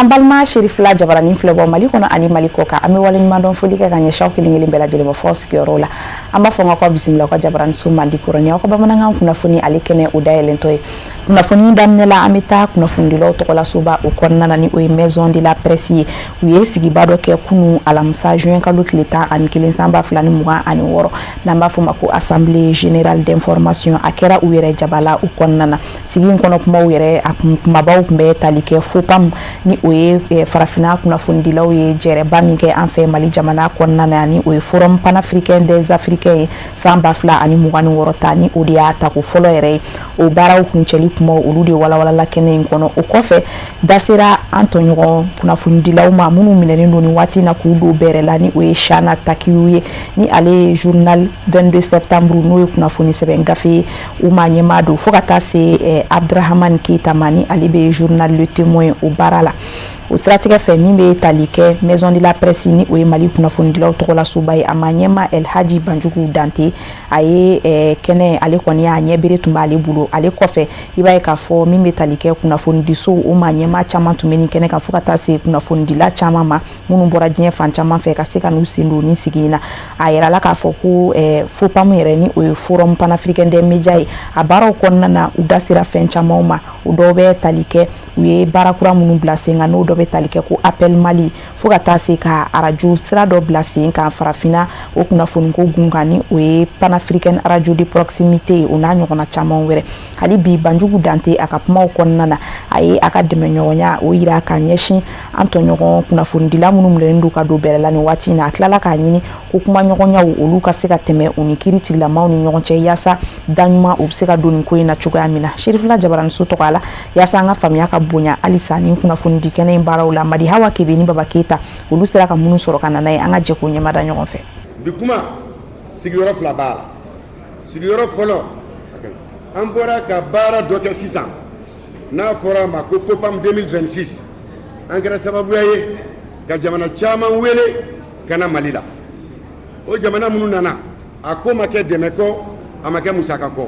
An balima Serifila jabaranin filɛbɔ Mali kɔnɔ ani Mali kɔ kan, an bɛ waleɲuman dɔn foli kɛ ka ɲɛsin aw kelen kelen bɛɛ lajɛlen ma fɔ sigiyɔrɔw la. An b'a fɔ n ka bisimila ka jabaraninso mandi kɔrɔ ni aw ka bamanankan kunnafoni ale kɛnɛ o dayɛlɛntɔ ye. Kunnafoni daminɛ la, an bɛ taa kunnafonidilaw tɔgɔlasoba o kɔnɔna na, ni o ye Maison de la Presse ye. U ye sigiba dɔ kɛ kunu alamisa, juin kalo tile 11, san 2026, n'an b'a fɔ ma ko assemblée générale d'information. A kɛra u yɛrɛ jabala u kɔnɔna na. Sigi in kɔnɔ, kumaw yɛrɛ a kumabaw tun bɛ tali kɛ FOPAM, ni o ye farafinna kunnafonidilaw ye jɛrɛba min kɛ an fɛ Mali jamana kɔnɔna na, ni o ye Forum panafricain des Africains ye san 2026 ta, ni o de y'a tako fɔlɔ yɛrɛ ye. O baaraw kuncɛli kumaw, olu de walawalala kɛnɛ in kɔnɔ. O kɔfɛ, da sera an tɔɲɔgɔn kunnafonidilaw ma minnu minɛnen don nin waati in na k'u don bɛrɛ la, ni o ye Chana Takiou ye, ni ale ye journal 22 septembre, n'o ye kunnafoni sɛbɛn gafe ye, u maa ɲɛmaa don, fo ka taa se Abdrahamane Keita ma, ni ale bɛ journal Le Témoin o baara la. O siratigɛ fɛ, min bɛ tali kɛ Maison de la Presse, ni o ye Mali kunnafonidilaw tɔgɔlasoba ye, a ma ɲɛma El Hadji Banjugu Dante, a ye kɛnɛ ale kɔni y'a ɲɛbere tun b'ale bolo. Ale kɔfɛ, i b'a ye k'a fɔ min bɛ tali kɛ kunnafonidisow, o maa ɲɛmaa caman tun bɛ nin kɛnɛ kan, fo ka taa se kunnafonidila caman ma minnu bɔra diɲɛ fan caman fɛ ka se ka n'u sen don ni sigi in na. A yirala k'a fɔ ko FOPAM yɛrɛ, ni o ye Forum panafricain des médias ye, a baaraw kɔnɔna na, u da sera fɛn camanw ma. O dɔw bɛ tali kɛ u ye baara kura minnu bila sen kan, n'o dɔ bɛ tali kɛ ko Appel Mali, fo ka taa se ka arajo sira dɔ bila sen kan farafinna o kunnafoniko gun kan, ni o ye Panafricaine radio de proximité ye, o n'a ɲɔgɔnna caman wɛrɛ. Hali bi, Banjugu Dante a ka kumaw kɔnɔna na, a ye a ka dɛmɛɲɔgɔnya o yira ka ɲɛsin an tɔɲɔgɔn kunnafonidila minnu minɛnen don ka don bɛrɛ la nin waati in na. A tilala k'a ɲini ko kumaɲɔgɔnyaw olu ka se ka tɛmɛ u ni kiiri tigilamaw ni ɲɔgɔn cɛ, yaasa da ɲuman o bɛ se ka don nin ko in na cogoya min na. Serifila jabaraninso tɔgɔ la, yaasa an ka faamuya ka bonya halisa ni kunnafonidi kɛnɛ in baaraw la, Madi Hawa Kebe ni Baba Keyita, olu sera ka minnu sɔrɔ ka na n'a ye, an ka jɛ k'o ɲɛmada ɲɔgɔn fɛ. Bi kuma sigiyɔrɔ fila b'a la. Sigiyɔrɔ fɔlɔ, an bɔra ka baara dɔ kɛ sisan n'a fɔra a ma ko FOPAM 2026. An kɛra sababuya ye ka jamana caman wele ka na Mali la. O jamana minnu nana, a ko ma kɛ dɛmɛ kɔ, a ma kɛ musaka kɔ.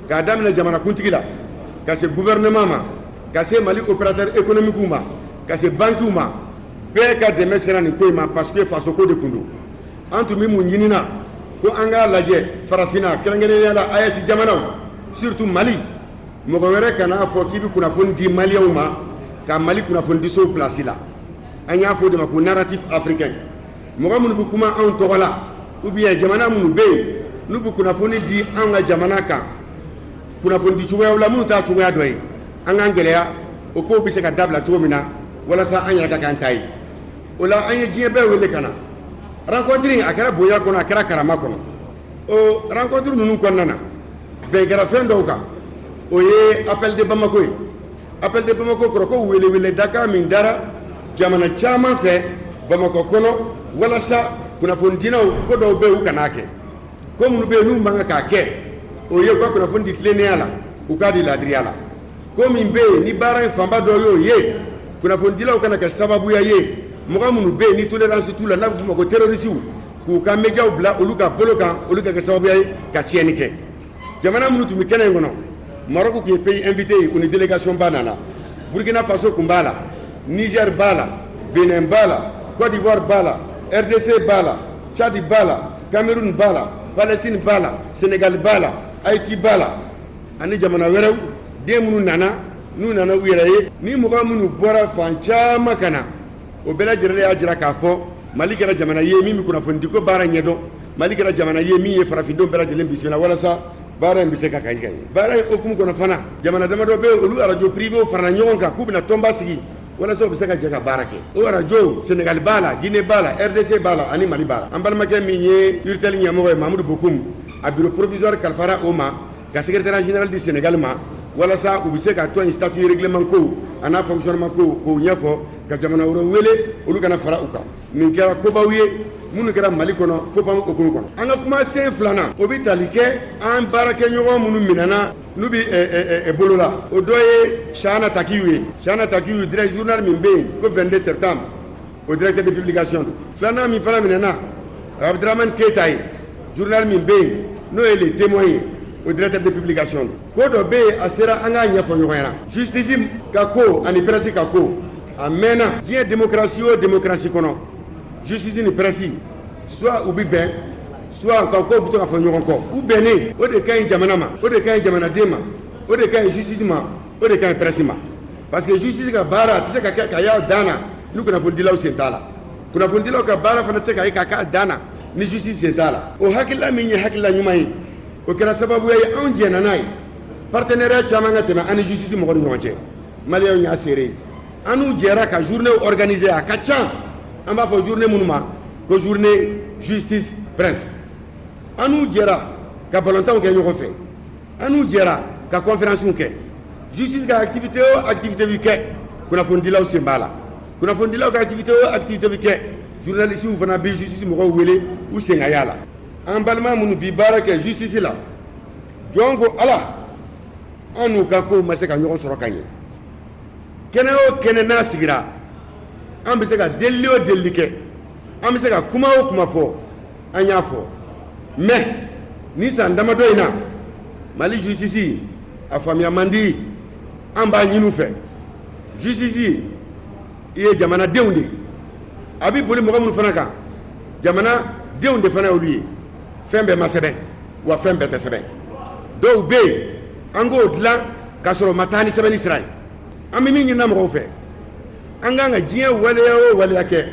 K'a daminɛ jamanakuntigi la ka se gouvernement ma, ka se Mali opérateur économique ma, ka se banques ma, bɛɛ ka dɛmɛ sera nin ko in ma, parce que fasoko de tun don. An tun bɛ mun ɲinina? Ko an k'a lajɛ farafinna, kɛrɛnkɛrɛnnenya la AES jamanaw, surtout Mali, mɔgɔ wɛrɛ kan'a fɔ k'i bɛ kunnafoni di maliyɛnw ma ka Mali kunnafonidisow place la. An y'a fɔ o de ma ko narratif africain. Mɔgɔ minnu bɛ kuma anw tɔgɔ la, ou bien jamana minnu bɛ yen n'u bɛ kunnafoni di anw ka jamana kan kunnafoni di cogoyaw la minnu t'a cogoya dɔ ye, an k'an gɛlɛya o kow bɛ se ka dabila cogo min na, walasa an yɛrɛ ka k'an ta ye. O la, an ye diɲɛ bɛɛ wele ka na rencontre. A kɛra bonya kɔnɔ, a kɛra karama kɔnɔ. O rencontre ninnu kɔnɔna na, bɛn kɛra fɛn dɔw kan. O ye Appel de Bamako ye. Appel de Bamako kɔrɔ ko welewele dakan min dara jamana caman fɛ Bamakɔ kɔnɔ, walasa kunnafonidinaw ko dɔw bɛ yen, u kan'a kɛ. Ko minnu bɛ yen n'u man kan k'a kɛ, o ye u ka kunnafoni di tilennenya la, u k'a di laadiriya la. Ko min bɛ yen ni baara in fanba dɔ y'o ye, kunnafonidilaw kana kɛ sababuya ye mɔgɔ minnu bɛ yen ni tolérance t'u la, n'a bɛ f'o ma ko terroristes, k'u ka médiaw bila olu ka bolo kan, olu ka kɛ sababuya ye ka tiɲɛni kɛ. Jamana minnu tun bɛ kɛnɛ in kɔnɔ, Maroc tun ye pays invité ye, u ni délégation ba nana. Burkina Faso tun b'a la, Niger b'a la, Benin b'a la, Côte d'Ivoire b'a la, RDC b'a la, Tchad b'a la, Cameroun b'a la, Palestine b'a la, Sénégal b'a la, Haïti b'a la, ani jamana wɛrɛw den minnu nana, n'u nana u yɛrɛ ye. Ni mɔgɔ minnu bɔra fan caman ka na, o bɛɛ lajɛlen y'a jira k'a fɔ Mali kɛra jamana ye min bɛ kunnafonidiko baara ɲɛdɔn. Mali kɛra jamana ye min ye farafindenw bɛɛ lajɛlen bisimila, walasa baara in bɛ se ka kɛ ka ɲɛ. Baara in hukumu kɔnɔ fana, jamana damadɔ bɛ yen, olu arajo privéw farala ɲɔgɔn kan k'u bɛna tɔnba sigi walasa u bɛ se ka jɛ ka baara kɛ. O arajo, Sénégal b'a la, Guinée b'a la, RDC b'a la, ani Mali b'a la. An balimakɛ min ye URTEL ɲɛmɔgɔ ye, Mamudu Bokum, a bureau provisoire kalifara o ma ka secrétaire général du Sénégal ma, walasa u bɛ se ka tɔn in statut, règlement ko a n'a fonctionnement ko k'o ɲɛfɔ, ka jamana wɛrɛ wele olu kana fara u kan. Nin kɛra kobaw ye minnu kɛra Mali kɔnɔ FOPAM hukumu kɔnɔ. An ka kuma sen filanan, o bɛ tali kɛ an baarakɛɲɔgɔn minnu minɛna n'u bɛ bolo la. O dɔ ye Chana Takiou ye. Chana Takiou, direct journal min bɛ yen ko 22 septembre, o directeur de publication don. Filanan min fana minɛna, Abdramane Keita ye, journal min bɛ yen n'o ye Le Témoin ye, o directeur de publication don. Ko dɔ bɛ yen, a sera an k'a ɲɛfɔ ɲɔgɔn ɲɛna, justice ka ko ani presse ka ko. A mɛnna, diɲɛ démocratie o démocratie kɔnɔ, justice ni presse, soit u bɛ bɛn, soit u ka kow bɛ to ka fɔ ɲɔgɔn kɔ. U bɛnnen, o de ka ɲi jamana ma, o de ka ɲi jamanaden ma, o de ka ɲi justice ma, o de ka ɲi presse ma, parce que justice ka baara a tɛ se ka kɛ ka y'a dan na ni kunnafonidilaw sen t'a la. Kunnafonidilaw ka baara fana tɛ se ka ye ka k'a dan na ni justice sen t'a la. O hakilila min ye hakilila ɲuman ye, o kɛra sababu ye anw jɛnna n'a ye, partenariat caman ka tɛmɛ an ni justice mɔgɔw ni ɲɔgɔn cɛ. Maliyɛnw y'a seere ye, an n'u jɛra ka journée organiser. A ka ca, an b'a fɔ journée minnu ma ko journée justice presse. An n'u jɛra ka balontanw kɛ ɲɔgɔn fɛ, an n'u jɛra ka conférence kɛ. Justice ka activité o activité bɛ kɛ, kunnafonidilaw sen b'a la. Kunnafonidilaw ka activité o activité bɛ kɛ, journalistes fana bɛ justice mɔgɔw wele u sen ka y'a la. An balima minnu bi baara kɛ justice la, jɔn ko Ala, an n'u ka kow ma se ka ɲɔgɔn sɔrɔ ka ɲɛ. Kɛnɛ o kɛnɛ n'a sigira, an bɛ se ka delili o delili kɛ, an bɛ se ka kuma o kuma fɔ, an y'a fɔ. Mais ni san damadɔ in na, Mali justice a faamuya man di. An b'a ɲini u fɛ, justice i ye jamanadenw de ye, a bɛ boli mɔgɔ minnu fana kan, jamanadenw de fana y'olu ye. Fɛn bɛɛ ma sɛbɛn wa, fɛn bɛɛ tɛ sɛbɛn. Dɔw bɛ yen, an k'o dilan k'a sɔrɔ o ma taa ni sɛbɛnni sira ye. An bɛ min ɲini mɔgɔw fɛ, an kan ka diɲɛ waleya o waleya kɛ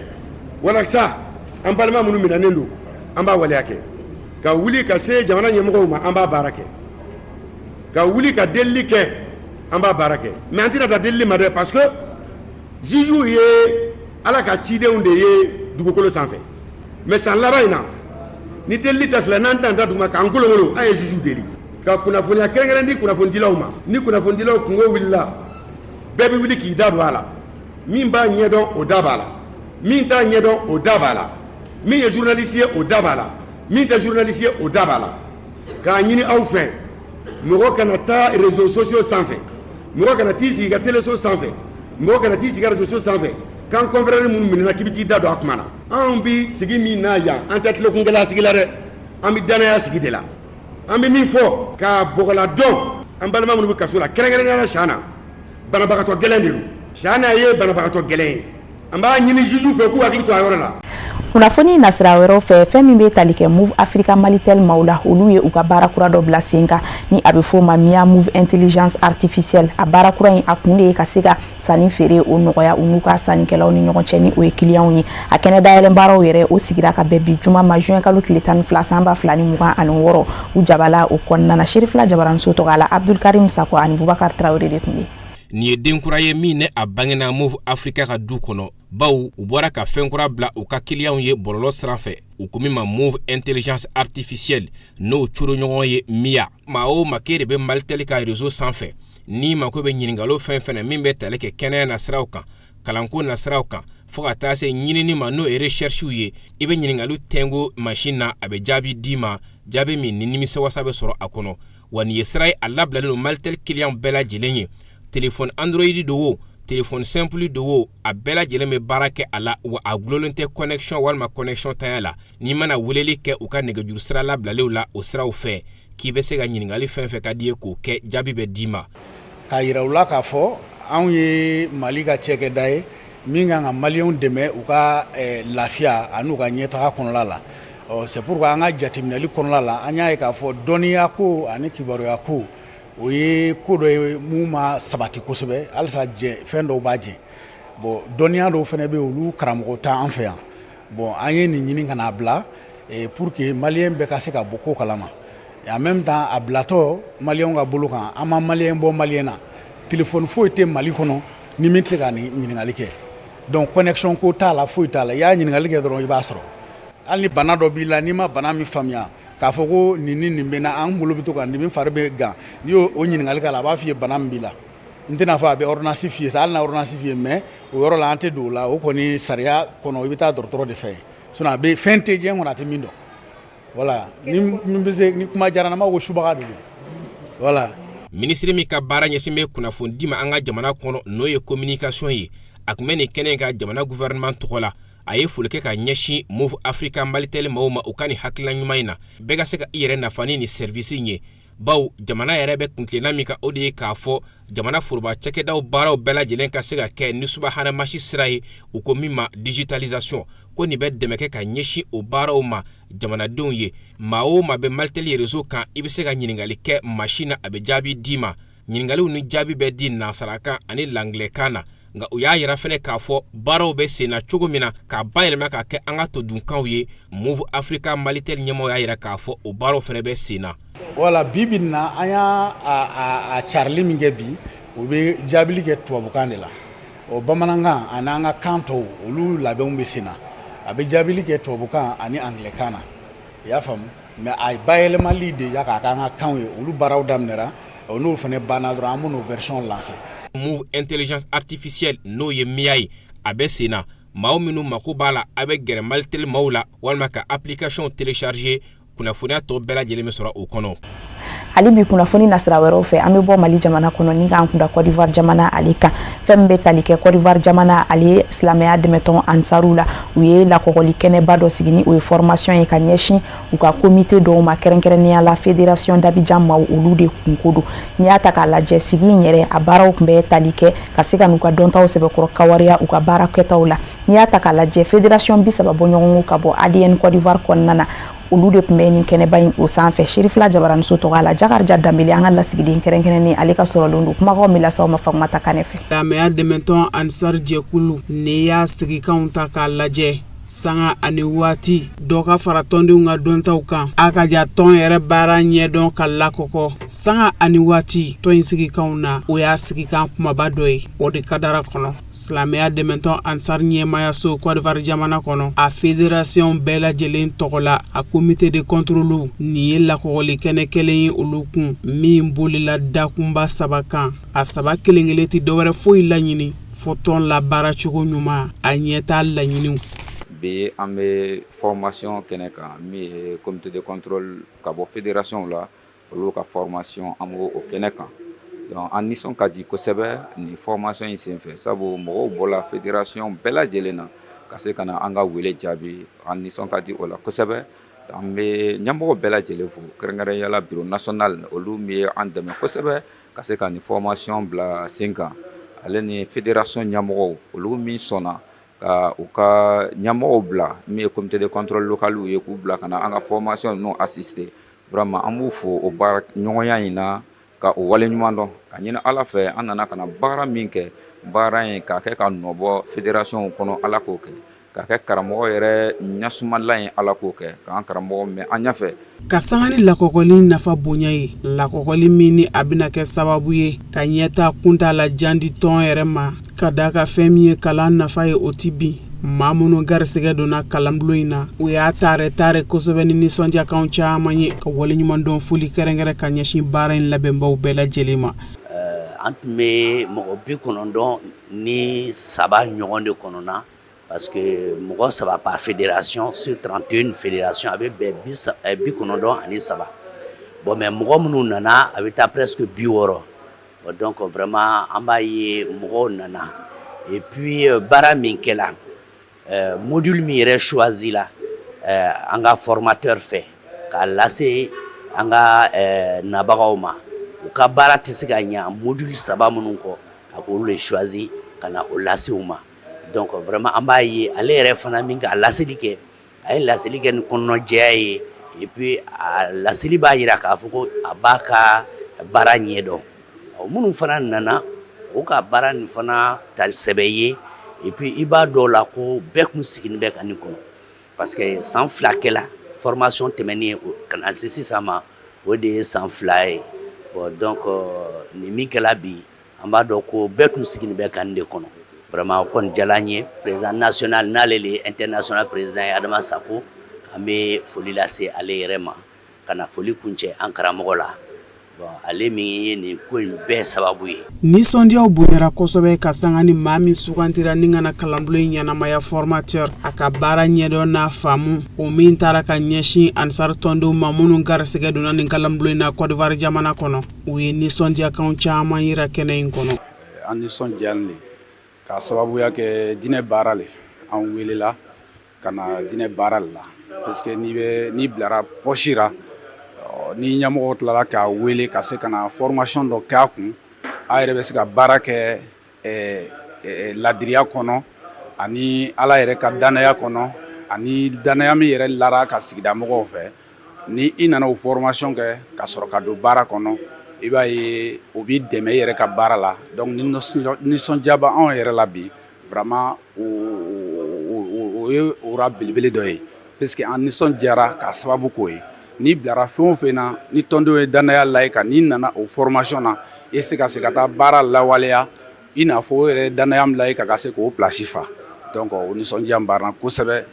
walasa an balima minnu minɛnen don, an b'a waleya kɛ ka wuli ka se jamana ɲɛmɔgɔw ma, an b'a baara kɛ ka wuli ka delili kɛ, an b'a baara kɛ. Mais an tɛna da delili ma dɛ, parce que juges ye Ala ka cidenw de ye dugukolo sanfɛ. Mais san laban in na, ni delili tɛ filɛ, n'an tɛna da duguma k'an kolonkolon, an ye juges deli ka kunnafoniya kɛrɛnkɛrɛn di kunnafonidilaw ma. Ni kunnafonidilaw kungo wulila, bɛɛ bɛ wuli k'i da don a la. Min b'a ɲɛdɔn, o da b'a la. Min t'a ɲɛdɔn, o da b'a la. Min ye journaliste ye, o da b'a la. Min tɛ journaliste ye, o da b'a la. K'a ɲini aw fɛ, mɔgɔ kana taa réseaux sociaux sanfɛ, mɔgɔ kana t'i sigi ka téléso sanfɛ, mɔgɔ kana t'i sigi ka radio so sanfɛ k'an confrère minnu minɛna, k'i bɛ t'i da don a kuma na. Anw bi sigi min na yan, an tɛ tilekunkɛla sigi la dɛ, an bɛ danaya sigi de la. An bɛ min fɔ k'a bɔgɔla dɔn, an balima minnu bɛ kaso la, kɛrɛnkɛrɛnnenya la Chana, banabagatɔ gɛlɛn de don. Chana ye banabagatɔ gɛlɛn ye. An b'a ɲini juge fɛ k'u hakili to a yɔrɔ la. Kunnafoni nasira wɛrɛw fɛ, fɛn min bɛ tali kɛ Moov Africa Malitel maaw la, olu ye u ka baara kura dɔ bila sen kan ni a bɛ f'o ma Mia Moov Intelligence Artificielle. A baara kura in, a kun de ye ka se ka sanni feere o nɔgɔya u n'u ka sannikɛlaw ni ɲɔgɔn cɛ, ni o ye kiliyanw ye. A kɛnɛ dayɛlɛn baaraw yɛrɛ, o sigira ka bɛn bi juma ma, juin kalo tile 12 san 2026, u jabala o kɔnɔna na. Serifila Jabaraninso tɔgɔ la, Abdulkarim Sako ani Bubakar Tarawele de tun bɛ. Nin ye den kura ye min ne a bangena Moov Africa ka du kɔnɔ, baw u bɔra ka fɛn kura bila u ka kiliyanw ye bɔlɔlɔ sira fɛ, u ko min ma Moov Intelligence Artificielle, n'o coro ɲɔgɔn ye Mia. Maa o maa k'e de bɛ Malitel ka réseau sanfɛ, n'i mako bɛ ɲininkalo fɛn fɛn na min bɛ tali kɛ kɛnɛya nasiraw kan, kalanko nasiraw kan, fo ka taa se ɲinini ma, n'o ye recherche ye, i bɛ ɲininkali tɛngo machine na, a bɛ jaabi d'i ma, jaabi min ni nimisiwasa bɛ sɔrɔ a kɔnɔ. Wa nin ye sira ye a labilalen don Malitel kiliyan bɛɛ lajɛlen ye. Téléphone Android do o, téléphone simple do o, a bɛɛ lajɛlen bɛ baara kɛ a la. Wa a gulonlen tɛ connexion walima connexion tanya la. N'i mana weleli kɛ u ka nɛgɛjuru sira labilalen la, o siraw fɛ k'i bɛ se ka ɲininkali fɛn fɛn ka di ye k'o kɛ, jaabi bɛ d'i ma. K'a yira u la k'a fɔ anw ye Mali ka cɛkɛda ye min kan ka maliyɛnw dɛmɛ u ka lafiya ani ka ɲɛtaga kɔnɔla la. Ɔ, c'est pourquoi an ka jateminɛli kɔnɔla la, an y'a ye k'a fɔ dɔnniya ko ani kibaruya ko, o ye ko dɔ ye mun ma sabati kosɛbɛ halisa. Jɛ fɛn dɔw b'a jɛ. Bon, dɔnniya dɔw fana bɛ yen, olu karamɔgɔ t'an fɛ yan. Bon, an ye nin ɲini ka n'a bila pour que maliyɛn bɛɛ ka se ka bɔ ko kalama. En même temps, a bilatɔ maliyɛnw ka bolo kan, an ma maliyɛn bɔ maliyɛn na. Téléphone foyi tɛ Mali kɔnɔ ni min tɛ se ka nin ɲininkali kɛ. Donc connexion ko t'a la, foyi t'a la. I y'a ɲininkali kɛ dɔrɔn, i b'a sɔrɔ. Hali ni bana dɔ b'i la, n'i ma bana min faamuya k'a fɔ ko nin ni nin bɛ na, an bolo bɛ to ka nin fari bɛ gan, n'i y'o ɲininkali k'a la, a b'a f'i ye bana min b'i la. N tɛna fɔ a bɛ ordonnance f'i ye sa, hali n'a ordonnance f'i ye, mais o yɔrɔ la, an tɛ don o la. O kɔni, sariya kɔnɔ, i bɛ taa dɔgɔtɔrɔ de fɛ yen. Sinon a bɛ fɛn tɛ diɲɛ kɔnɔ a tɛ min dɔn. Voilà, ni min bɛ se ni kuma diyara n na, n b'a fɔ ko subaga de don. Voilà. Minisiri min ka baara ɲɛsin bɛ kunnafoni di ma an ka jamana kɔnɔ, n'o ye communication ye, a tun bɛ nin kɛnɛ in ka jamana gouvernement tɔgɔ la. A ye foli kɛ ka ɲɛsin Moov Africa Malitel maaw ma u ka nin hakilina ɲuman in na, bɛɛ ka se ka i yɛrɛ nafa ni nin service in ye. Bawo jamana yɛrɛ bɛ kuntilenna min kan, o de ye k'a fɔ jamana foroba cakɛdaw baaraw bɛɛ lajɛlen ka se ka kɛ ni subahana mansin sira ye, u ko min ma digitalisation. Ko nin bɛ dɛmɛ kɛ ka ɲɛsin o baaraw ma jamanadenw ye. Maa o maa bɛ Malitel réseau kan, i bɛ se ka ɲininkali kɛ mansin na, a bɛ jaabi d'i ma. Ɲininkaliw ni jaabi bɛ di nansarakan ani langilɛkan na. Nka u y'a yira fɛnɛ k'a fɔ baaraw bɛ sen na cogo min na k'a bayɛlɛma k'a kɛ an ka todunkanw ye. Moov Africa Malitel ɲɛmaaw y'a yira k'a fɔ o baaraw fɛnɛ bɛ sen na. Wala bi bi na, an y'a a carili min kɛ bi, o bɛ jaabili kɛ tubabukan de la. O bamanankan ani an ka kan tɔw, olu labɛnw bɛ sen na. A bɛ jaabili kɛ tubabukan ani angilɛkan na, i y'a faamu. Mais a bayɛlɛmali déjà k'a k'an ka kanw ye, olu baaraw daminɛra. N'o fana banna dɔrɔn, an b'o version lancer. Moov Intelligence Artificielle, n'o ye MIA ye, a bɛ sen na. Maaw minnu mako b'a la, a bɛ gɛrɛ Malitel maaw la walima ka application télécharger. Kunnafoniya tɔ bɛɛ lajɛlen bɛ sɔrɔ o kɔnɔ. Hali bi, kunnafoni nasira wɛrɛw fɛ, an bɛ bɔ Mali jamana kɔnɔ ni k'an kunda Côte d'Ivoire jamana ale kan. Fɛn min bɛ tali kɛ Côte d'Ivoire jamana ale silamɛya dɛmɛtɔn Ansaru la, u ye lakɔgɔli kɛnɛba dɔ sigi, ni o ye formation ye ka ɲɛsin u ka comité dɔw ma, kɛrɛnkɛrɛnnenya la Fédération d'Abidjan maaw, olu de kunko don. N'i y'a ta k'a lajɛ, sigi in yɛrɛ, a baaraw tun bɛ tali kɛ ka se ka n'u ka dɔntaw sɛbɛkɔrɔ kawariya u ka baara kɛtaw la. N'i y'a ta k'a lajɛ, fédération 30 bɔɲɔgɔnko ka bɔ ADN Côte d'Ivoire kɔnɔna na, olu de tun bɛ nin kɛnɛba in o sanfɛ. Serifila Jabaraniso tɔgɔ la, Jakarija Danbele, an ka lasigiden kɛrɛnkɛrɛnnen, ale ka sɔrɔlen don. Kumakaw min lase aw ma, Fatumata Kanɛ fɛ. Silamɛya dɛmɛtɔn Ansar jɛkulu, n'i y'a sigikanw ta k'a lajɛ, sanga ani waati dɔ ka fara tɔndenw ka dɔntaw kan, a ka ja tɔn yɛrɛ baara ɲɛdɔn ka lakɔkɔ sanga ani waati. Tɔn in sigikanw na, o y'a sigikan kumaba dɔ ye. O de kadara kɔnɔ, silamɛya dɛmɛtɔn Ansar ɲɛmayaso Côte d'Ivoire jamana kɔnɔ, a fédération bɛɛ lajɛlen tɔgɔ la, a comité de contrôle, nin ye lakɔgɔli kɛnɛ kelen ye olu kun, min bolila dakunba saba kan. A saba kelen kelen tɛ dɔwɛrɛ foyi laɲini fɔ tɔn la baaracogo ɲuman, a ɲɛtaa laɲiniw. Bi, an bɛ formation kɛnɛ kan min ye comité de contrôle ka bɔ fédération la, olu ka formation, an b'o o kɛnɛ kan. Donc an nisɔn ka di kosɛbɛ nin formation in senfɛ, sabu mɔgɔw bɔra fédération bɛɛ lajɛlen na ka se ka na an ka wele jaabi. An nisɔn ka di o la kosɛbɛ. An bɛ ɲɛmɔgɔ bɛɛ lajɛlen fo, kɛrɛnkɛrɛnnenya la bureau national, olu min ye an dɛmɛ kosɛbɛ ka se ka nin formation bila sen kan, ale ni fédération ɲɛmɔgɔw, olu min sɔnna ka u ka ɲɛmɔgɔw bila, min ye comité de contrôle local ye, k'u bila ka na an ka formation ninnu assister. Vraiment, an b'u fo o baara ɲɔgɔnya in na, ka o waleɲuman dɔn, ka ɲini Ala fɛ, an nana ka na baara min kɛ, baara in k'a kɛ ka nɔbɔ fédération kɔnɔ, Ala k'o kɛ, k'a kɛ karamɔgɔ yɛrɛ ɲɛsumalan ye, Ala k'o kɛ k'an karamɔgɔ mɛn an ɲɛfɛ. Ka sanga ni lakɔkɔli nafa bonya ye, lakɔkɔli min ni a bɛna kɛ sababu ye ka ɲɛta kuntaala jan di tɔn yɛrɛ ma, ka da ka fɛn min ye kalan nafa ye, o tɛ bin. Maa minnu garisɛgɛ donna kalanbulon in na, u y'a taare taare kosɛbɛ ni nisɔndiyakan caman ye, ka waleɲumandɔn foli kɛrɛnkɛrɛn ka ɲɛsin baara in labɛnbaw bɛɛ lajɛlen ma. An tun bɛ mɔgɔ 93 ɲɔgɔn de kɔnɔna, parce que mɔgɔ saba par fédération sur 31 fédération, a bɛ bɛn 93. Bon, mais mɔgɔ minnu nana, a bɛ taa presque 60. Bon, donc vraiment, an b'a ye mɔgɔw nana. Et puis baara min kɛla, module min yɛrɛ choisi la an ka formateur fɛ k'a lase an ka nabagaw ma, u ka baara tɛ se ka ɲɛ module saba minnu kɔ, a k'olu de choisi ka na o lase u ma. Donc vraiment, an b'a ye ale yɛrɛ fana min ka laseli kɛ, a ye laseli kɛ ni kɔnɔnajɛya ye. Et puis a laseli b'a jira k'a fɔ ko a b'a ka baara ɲɛdɔn. Minnu fana nana, o ka baara nin fana tali sɛbɛ ye. Et puis i b'a dɔw la ko bɛɛ kun sigilen bɛ ka nin kɔnɔ, parce que san 2 kɛla formation tɛmɛnen ka na se sisan ma, o de ye san 2 ye. Bon, donc nin min kɛla bi, an b'a dɔn ko bɛɛ kun sigilen bɛ ka nin de kɔnɔ. Vraiment, o kɔni diyara n ye. Président national, n'ale le ye international président ye, Adama Sako, an bɛ foli lase ale yɛrɛ ma, ka na foli kuncɛ an karamɔgɔ la. Bon, ale min ye nin ko in bɛɛ sababu ye. Nisɔndiyaw bonyara kosɛbɛ ka sanga ni maa min sugantira ni ka na kalanbulon in ɲɛnamaya, formateur, a ka baara ɲɛdɔn n'a faamu, o min taara ka ɲɛsin Ansar tɔndenw ma minnu garisɛgɛ donna nin kalanbulon in na Côte d'Ivoire jamana kɔnɔ. U ye nisɔndiyakan caman yira kɛnɛ in kɔnɔ. An nisɔndiyalen le k'a sababuya kɛ diinɛ baara le. An welela ka na diinɛ baara le la, parce que n'i bɛ n'i bilara poste ra. Ni ɲɛmɔgɔ tilala k'a wele ka se ka na formation dɔ k'a kun, a yɛrɛ bɛ se ka baara kɛ ladiriya kɔnɔ ani Ala yɛrɛ ka danaya kɔnɔ, ani danaya min yɛrɛ lara ka sigida mɔgɔw fɛ. Ni i nana o formation kɛ ka sɔrɔ ka don baara kɔnɔ, i b'a ye o b'i dɛmɛ i yɛrɛ ka baara la. Donc nisɔndiya bɛ anw yɛrɛ la bi vraiment, o ye o belebele dɔ ye, puisque an nisɔndiyara k'a sababu k'o ye. N'i bilara fɛn o fɛn na, ni tɔndenw ye danaya la i kan, n'i nana o formation na, i se ka se ka taa baara lawaleya i n'a fɔ o yɛrɛ danaya min la i kan, ka se k'o place fa. Donc o nisɔndiya b'an na kosɛbɛ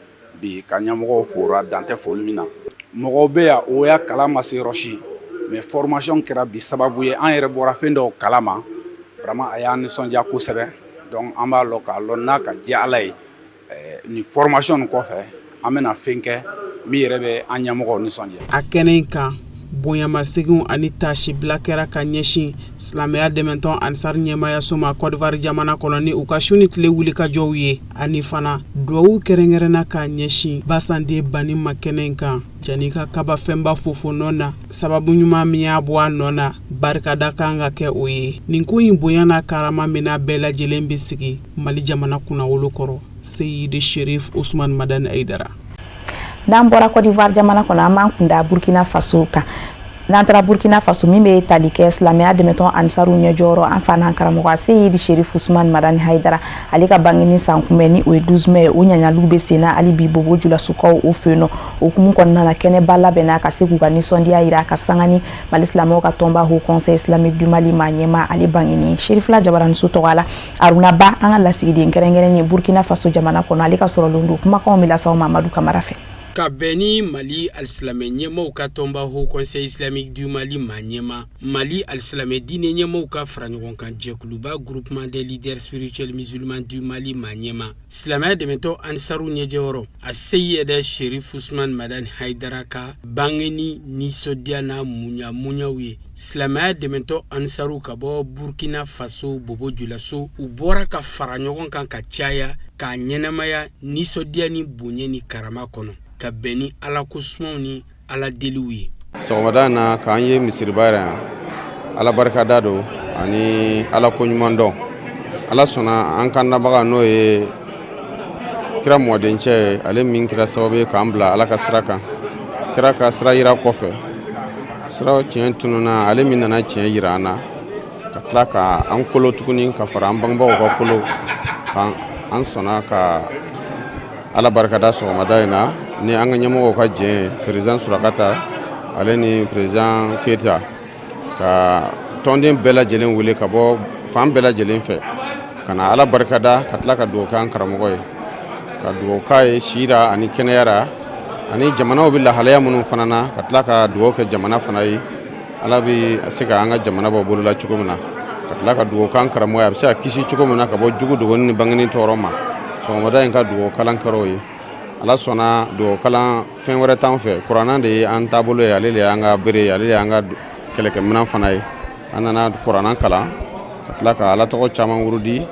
bi, ka ɲɛmɔgɔw fora dan tɛ foli min na. Mɔgɔw bɛ yan, o y'a kalan ma se yɔrɔ si, mais formation kɛra bi sababu ye an yɛrɛ bɔra fɛn dɔw kalama. Vraiment, a y'an nisɔndiya kosɛbɛ. Donc an b'a lɔn k'a lɔn n'a ka diya Ala ye, nin formation nin kɔfɛ, an bɛna fɛn kɛ min yɛrɛ bɛ an ɲɛmɔgɔw nisɔndiya. A kɛnɛ in kan, bonyamaseginw ani tasibila kɛra ka ɲɛsin silamɛya dɛmɛtɔn Ansar ɲɛmayaso ma Kɔdiwari jamana kɔnɔ ni u ka su ni tile wulikajɔw ye, ani fana duwawu kɛrɛnkɛrɛnna k'a ɲɛsin Basande Bani ma kɛnɛ in kan. Jani ka kaba fɛnba fofo nɔ na, sababu ɲuman min y'a bɔ a nɔ na, barikada kan ka kɛ o ye. Nin ko in bonya n'a karama min n'a bɛɛ lajɛlen bɛ sigi Mali jamana kunnawolo kɔrɔ. Seyidi Sherif Usman Madani Aidara. N'an bɔra Côte d'Ivoire jamana kɔnɔ, an b'an kunda Burkina Faso kan. N'an taara Burkina Faso, min bɛ tali kɛ silamɛya dɛmɛtɔn Ansaru ɲɛjɔyɔrɔ, an fa n'an karamɔgɔ Seyidi Sherif Usman Madani Haidara, ale ka bangeni san kunbɛn ni o ye 12 mai, o ɲaɲaliw bɛ sen na hali bi Bobo Julasukaw o fɛ yen nɔ. O hukumu kɔnɔna na, kɛnɛba labɛnna ka se k'u ka nisɔndiya yira ka sanga ni Mali silamɛw ka tɔnba Haut Conseil islamique du Mali maa ɲɛmaa ale bangeni. Sherifila Jabaraniso tɔgɔ la, Aruna Ba, an ka lasigiden kɛrɛnkɛrɛnnen Burkina Faso jamana kɔnɔ, ale ka sɔrɔlen don. Kumakanw bɛ lase aw ma Amadu Kamara fɛ. Ka bɛn ni Mali alisilamɛ ɲɛmaw ka tɔnba Haut Conseil islamique du Mali maa ɲɛma, Mali alisilamɛ diinɛ ɲɛmaw ka fara ɲɔgɔn kan jɛkuluba Groupement des leaders spirituels musulmans du Mali maa ɲɛma, silamɛya dɛmɛtɔ Ansaru ɲɛjɔyɔrɔ a Seyɛdɛ Sherif Usman Madani Haidara ka bangeni nisɔndiya n'a munya munyaw ye, silamɛya dɛmɛtɔ Ansaru ka bɔ Burkina Faso Bobo Julaso, u bɔra ka fara ɲɔgɔn kan ka caya k'a ɲɛnamaya nisɔndiya ni bonya ni karama kɔnɔ, ka bɛn ni Ala ko sumaw ni Ala deliw ye. Sɔgɔmada in na, k'an ye misiriba yɛrɛ yan, Ala barikada don ani Ala ko ɲuman dɔn. Ala sɔnna an kandabaga, n'o ye kira mɔdencɛ ye, ale min kɛra sababu ye k'an bila Ala ka sira kan. Kira ka sira yira kɔfɛ, sira tiɲɛ tununna, ale min nana tiɲɛ yira an na, ka tila ka an kolo tuguni ka fara an bangebaaw ka kolo kan. An sɔnna ka Ala barikada sɔgɔmada in na ni an ka ɲɛmɔgɔw ka jɛn, président Surakata ale ni président Keyita, ka tɔnden bɛɛ lajɛlen wele ka bɔ fan bɛɛ lajɛlen fɛ ka na Ala barikada, ka tila ka dugawu kɛ an karamɔgɔ ye, ka dugawu k'a ye sira ani kɛnɛyara, ani jamanaw bɛ lahalaya minnu fana na, ka tila ka dugawu kɛ jamana fana ye, Ala bɛ se ka an ka jamana bɔ bolola cogo min na, ka tila ka dugawu k'an karamɔgɔ ye, a bɛ se ka kisi cogo min na ka bɔ jugu dogoni ni bangeni tɔɔrɔ ma. Sɔgɔmada in ka dugawu kalan kɛra ye. Ala sɔnna, dugawu kalan fɛn wɛrɛ t'an fɛ, kuranna de ye an taabolo ye, ale de y'an ka bere ye, ale de y'an ka kɛlɛkɛminɛn fana ye. An nana kuranna kalan ka tila ka Ala tɔgɔ caman wurudi,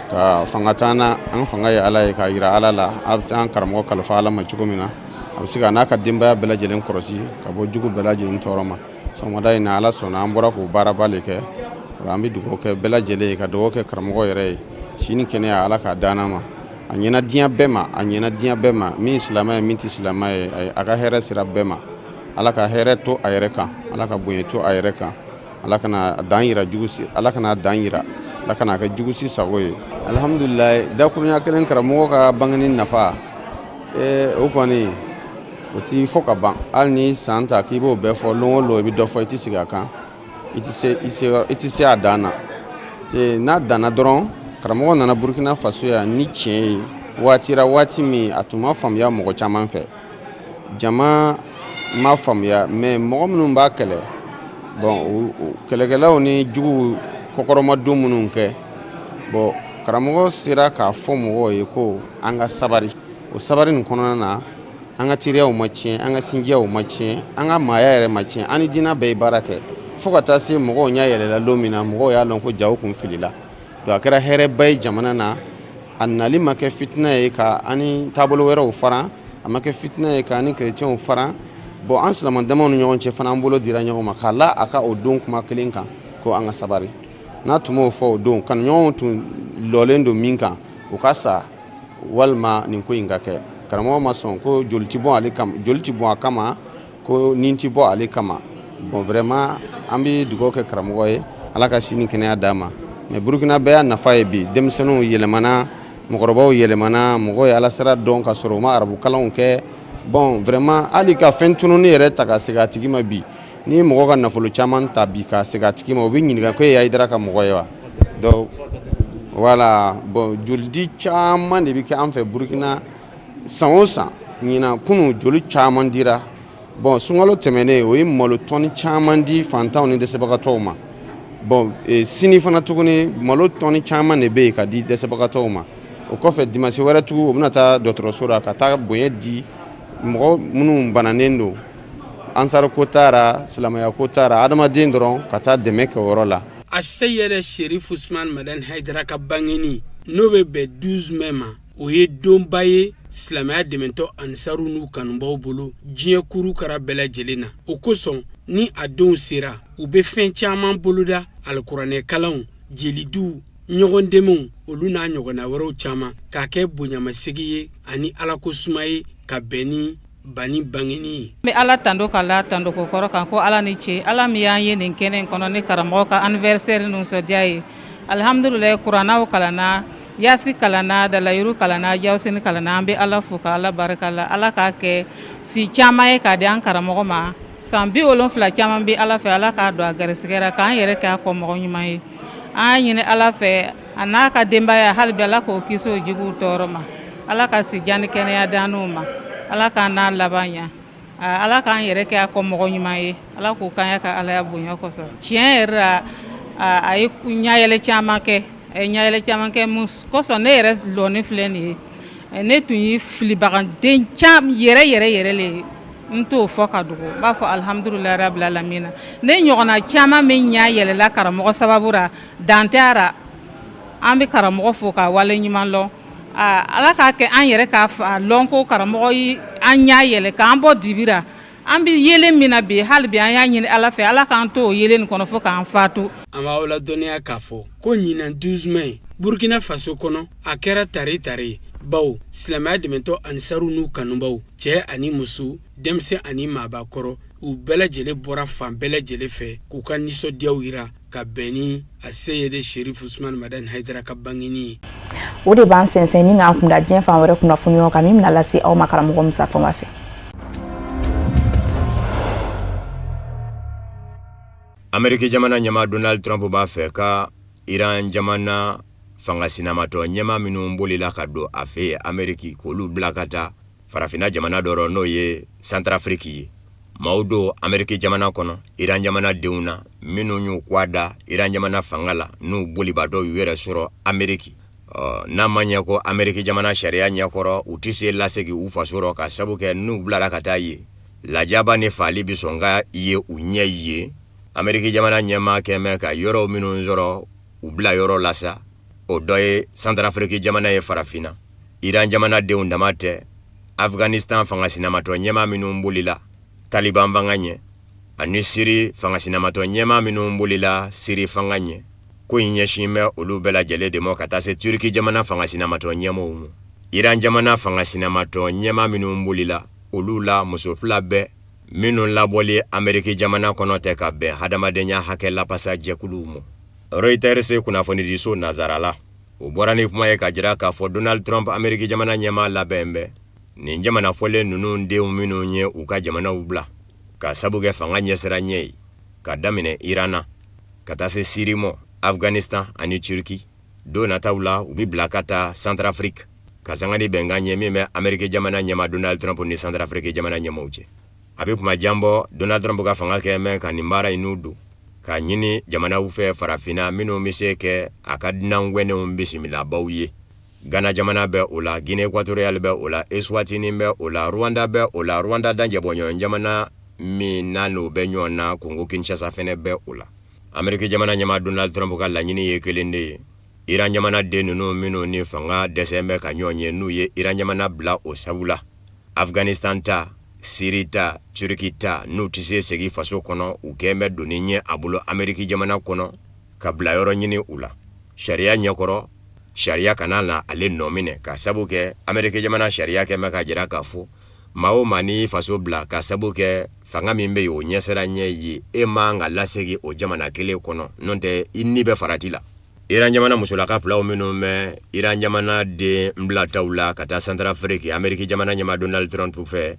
ka fanga t'an na, an fanga ye Ala ye, k'a yira Ala la a bɛ se an karamɔgɔ kalifa Ala ma cogo min na, a bɛ se ka n'a ka denbaya bɛɛ lajɛlen kɔlɔsi ka bɔ jugu bɛɛ lajɛlen tɔɔrɔ ma. Sɔgɔmada in na, Ala sɔnna, an bɔra k'o baaraba de kɛ. An bɛ dugawu kɛ bɛɛ lajɛlen ye, ka dugawu kɛ karamɔgɔ yɛrɛ ye, si ni kɛnɛya Ala k'a d'an ma. A ɲɛna diɲɛ bɛɛ ma, a ɲɛna diɲɛ bɛɛ ma, min silamɛ ye, min tɛ silamɛ ye, a ka hɛrɛ sira bɛɛ ma. Ala ka hɛrɛ to a yɛrɛ kan, Ala ka bonya to a yɛrɛ kan, Ala kana dan yira jugu, Ala kana dan yira, Ala kana kɛ jugu si sago ye. Alihamudulilayi, dakurunya kelen, karamɔgɔ ka bangeni nafa, o kɔni o ti fɔ ka ban. Hali ni san ta k'i b'o bɛɛ fɔ, lon o lon i bɛ dɔ fɔ, i tɛ sigi a kan, i tɛ se a dan na. N'a danna dɔrɔn, karamɔgɔ nana Burukina Faso yan ni tiɲɛ ye waati ra, waati min a tun ma faamuya mɔgɔ caman fɛ, jama ma faamuya, mais mɔgɔ minnu b'a kɛlɛ, bon, kɛlɛkɛlaw ni juguw kɔkɔrɔmadon minnu kɛ, bon, karamɔgɔ sera k'a fɔ mɔgɔw ye ko an ka sabari. O sabari nin kɔnɔna na, an ka teriyaw ma tiɲɛ, an ka sinjiyaw ma tiɲɛ, an ka maaya yɛrɛ ma tiɲɛ, an ni diinɛ bɛɛ ye baara kɛ fo ka taa se mɔgɔw ɲɛ yɛlɛla don min na, mɔgɔw y'a lɔn ko jaw kun filila. Donc a kɛra hɛrɛba ye jamana na. A nali ma kɛ fitina ye ka an ni taabolo wɛrɛw fara, a ma kɛ fitina ye k'an ni kerecɛnw fara. Bon, an silamɛ damaw ni ɲɔgɔn cɛ fana, an bolo dira ɲɔgɔn ma k'a la a ka o don kuma kelen kan ko an ka sabari. N'a tun m'o fɔ o don, kanuɲɔgɔnw tun lɔlen don min kan, u ka sa walima nin ko in ka kɛ. Karamɔgɔ ma sɔn ko joli ti bɔn ale kama, joli ti bɔn a kama, ko nin ti bɔ ale kama. Bon, vraiment, an bɛ dugawu kɛ karamɔgɔ ye, Ala ka si ni kɛnɛya d'a ma. Mais Burukina bɛɛ y'a nafa ye bi. Denmisɛnninw yɛlɛmana, mɔgɔkɔrɔbaw yɛlɛmana, mɔgɔw ye Ala sira dɔn ka sɔrɔ u ma arabukalanw kɛ. Bon, vraiment, hali ka fɛn tununi yɛrɛ ta ka segin a tigi ma bi, n'i ye mɔgɔ ka nafolo caman ta bi ka segin a tigi ma, o bɛ ɲininka ko e ye Hayidara ka mɔgɔ ye wa? Donc voilà. Bon, jolidi caman de bɛ kɛ an fɛ Burukina san o san. Ɲinan kunun joli caman dira. Bon, sunkalo tɛmɛnen, o ye malo tɔni caman di fantanw ni dɛsɛbagatɔw ma. Bon, sini fana tuguni, malo tɔni caman de bɛ yen ka di dɛsɛbagatɔw ma. O kɔfɛ, dimanche wɛrɛ tugun, o bɛna taa dɔgɔtɔrɔso la ka taa bonya di mɔgɔ minnu bananen don, ansar ko t'a ra, silamɛya ko t'a ra, adamaden dɔrɔn, ka taa dɛmɛ kɛ o yɔrɔ la. Aseyɛrɛ Sherif Usman Madani Hayidara ka bangeni, n'o bɛ bɛn 12 mai ma, o ye donba ye silamɛya dɛmɛtɔ ansaru n'u kanubaw bolo diɲɛ kuru kara bɛɛ lajɛlen na. O kosɔn, ni a donw sera, u bɛ fɛn caman boloda: alikuranɛ kalanw, jelidiw, ɲɔgɔn dɛmɛw, olu n'a ɲɔgɔnna wɛrɛw caman, k'a kɛ bonyamasegin ye ani alako suma ye ka bɛn ni bani bangeni ye. N bɛ Ala tando ka la tando ko kɔrɔ kan ko Ala ni ce, Ala min y'an ye nin kɛnɛ in kɔnɔ ni karamɔgɔ ka anniversaire nisɔndiya ye. Alihamudulila, kuranɛw kalanna, yasi kalanna, dalayiru kalanna, jawusini kalanna. An bɛ Ala fo ka Ala barika la. Ala k'a kɛ si caman ye k'a di an karamɔgɔ ma. San 70 caman bɛ Ala fɛ, Ala k'a don a garisɛgɛ ra, k'an yɛrɛ kɛ a kɔ mɔgɔ ɲuman ye. An y'a ɲini Ala fɛ, a n'a ka denbaya, hali bi Ala k'o kisi o juguw tɔɔrɔ ma. Ala ka si jan ni kɛnɛya d'an n'u ma. Ala k'an n'a laban ɲa. Ala k'an yɛrɛ kɛ a kɔ mɔgɔ ɲuman ye. Ala k'o k'an ka Alaya bonya kosɔn. Tiɲɛ yɛrɛ la, a ye ɲayɛlɛ caman kɛ, a ye ɲayɛlɛ caman kɛ. Mun kosɔn? Ne yɛrɛ lɔni filɛ nin ye, ne tun ye filibagaden caman yɛrɛ yɛrɛ yɛrɛ le ye. N t'o fɔ ka dogo, n b'a fɔ alihamudulila rabili alamina. Ne ɲɔgɔnna caman min ɲɛ yɛlɛla karamɔgɔ sababu ra, dan tɛ a ra. An bɛ karamɔgɔ fo ka wale ɲuman lɔn. Ala k'a kɛ an yɛrɛ k'a lɔn ko karamɔgɔ ye an ɲɛ yɛlɛ k'an bɔ dibi ra. An bɛ yelen min na bi, hali bi an y'a ɲini Ala fɛ, Ala k'an to o yelen nin kɔnɔ fo k'an fatu. An b'aw ladɔnniya k'a fɔ ko ɲinan 12 mai, Burkina Faso kɔnɔ, a kɛra tare tare, bawo silamɛya dɛmɛtɔ ansaru n'u kanubaw, cɛ ani muso, denmisɛn ani maabakɔrɔ, u bɛɛ lajɛlen bɔra fan bɛɛ lajɛlen fɛ k'u ka nisɔndiyaw yira ka bɛn ni a seyede Sherif Usman Madani Hayidara ka bangeni ye. O de b'an sɛnsɛn ni k'an kunda diɲɛ fan wɛrɛ kunnafoniyaw kan, min bɛna lase aw ma karamɔgɔ Musa Fama fɛ. Ameriki jamana ɲɛmaa Donald Trump b'a fɛ ka Iran jamana fanga sinamatɔ ɲɛmaa minnu bolila ka don a fɛ yen Ameriki, k'olu bila ka taa farafinna jamana dɔ rɔ, n'o ye Santarafiriki ye. Maaw don Ameriki jamana kɔnɔ Iran jamana denw na minnu y'u kwa da Iran jamana fanga la, n'u bolibaatɔ y'u yɛrɛ sɔrɔ Ameriki. Ɔ, n'a ma ɲɛ ko Ameriki jamana sariya ɲɛkɔrɔ, u tɛ se lasegin u faso rɔ, ka sabu kɛ n'u bilara ka taa yen, lajaba ni faali bɛ sɔn ka ye u ɲɛ yen. Ameriki jamana ɲɛmaa kɛn bɛ ka yɔrɔw minnu sɔrɔ u bila yɔrɔ la sa, o dɔ ye Santarafiriki jamana ye farafinna. Iran jamana denw dama tɛ, Afghanistan fanga sinamatɔ ɲɛmaa minnu bolila Taliban fanga ɲɛ, ani Siri fanga sinamatɔ ɲɛmaa minnu bolila Siri fanga ɲɛ, ko in ɲɛsin bɛ olu bɛɛ lajɛlen de ma, ka taa se Turki jamana fanga sinamatɔ ɲɛmaaw ma. Iran jamana fanga sinamatɔ ɲɛmaa minnu bolila, olu la muso fila bɛ minnu labɔli Ameriki jamana kɔnɔ tɛ ka bɛn hadamadenya hakɛ lapasa jɛkuluw ma. Reuters kunnafonidiso nazarala, o bɔra ni kuma ye ka jira k'a fɔ Donald Trump, Ameriki jamana ɲɛmaa, labɛn bɛ nin jamana fɔlen ninnu denw minnu ye u ka jamanaw bila ka sabu kɛ fanga ɲɛsiranɲɛ ye, ka daminɛ Iran na ka taa se Siri mɔ, Afghanistan ani Turki, don nataw la u bɛ bila ka taa Centrafrique, ka sanga ni bɛnkan ye min bɛ Ameriki jamana ɲɛmaa Donald Trump ni Centrafrique jamana ɲɛmaaw cɛ. A bɛ kuma jan bɔ, Donald Trump ka fanga kɛ mɛn ka nin baara in n'u don k'a ɲini jamanaw fɛ farafinna minnu bɛ se kɛ a ka dunan gɛnnenw bisimilabaw ye. Ghana jamana bɛ o la, Guinée équatoriale bɛ o la, Eswatini bɛ o la, Rwanda bɛ o la, Rwanda danjɛbɔɲɔgɔn jamana min n'a n'o bɛ ɲɔgɔn na, Congo Kinshasa fɛnɛ bɛ o la. Ameriki jamana ɲɛmaa Donald Trump ka laɲini ye kelen de ye: Iran jamana den ninnu minnu ni fanga dɛsɛ bɛ ka ɲɔgɔn ye, n'u ye Iran jamana bila o sabu la, Afghanistan ta Siri ta, Turiki ta, n'u tɛ se segin faso kɔnɔ, u kɛn bɛ doni ɲɛ a bolo Ameriki jamana kɔnɔ ka bilayɔrɔ ɲini u la sariya ɲɛkɔrɔ. Sariya kana na ale nɔ minɛ, ka sabu kɛ Ameriki jamana sariya kɛn bɛ k'a jira k'a fɔ maa o maa n'i y'i faso bila ka sabu kɛ fanga min bɛ yen o ɲɛsiranɲɛ ye, e man ka lasegin o jamana kelen kɔnɔ, n'o tɛ i ni bɛ farati la. Iran jamana musolaka filaw minnu bɛ Iran jamana den bilataw la ka taa Santarafiriki, Ameriki jamana ɲɛmaa Donald Trump fɛ,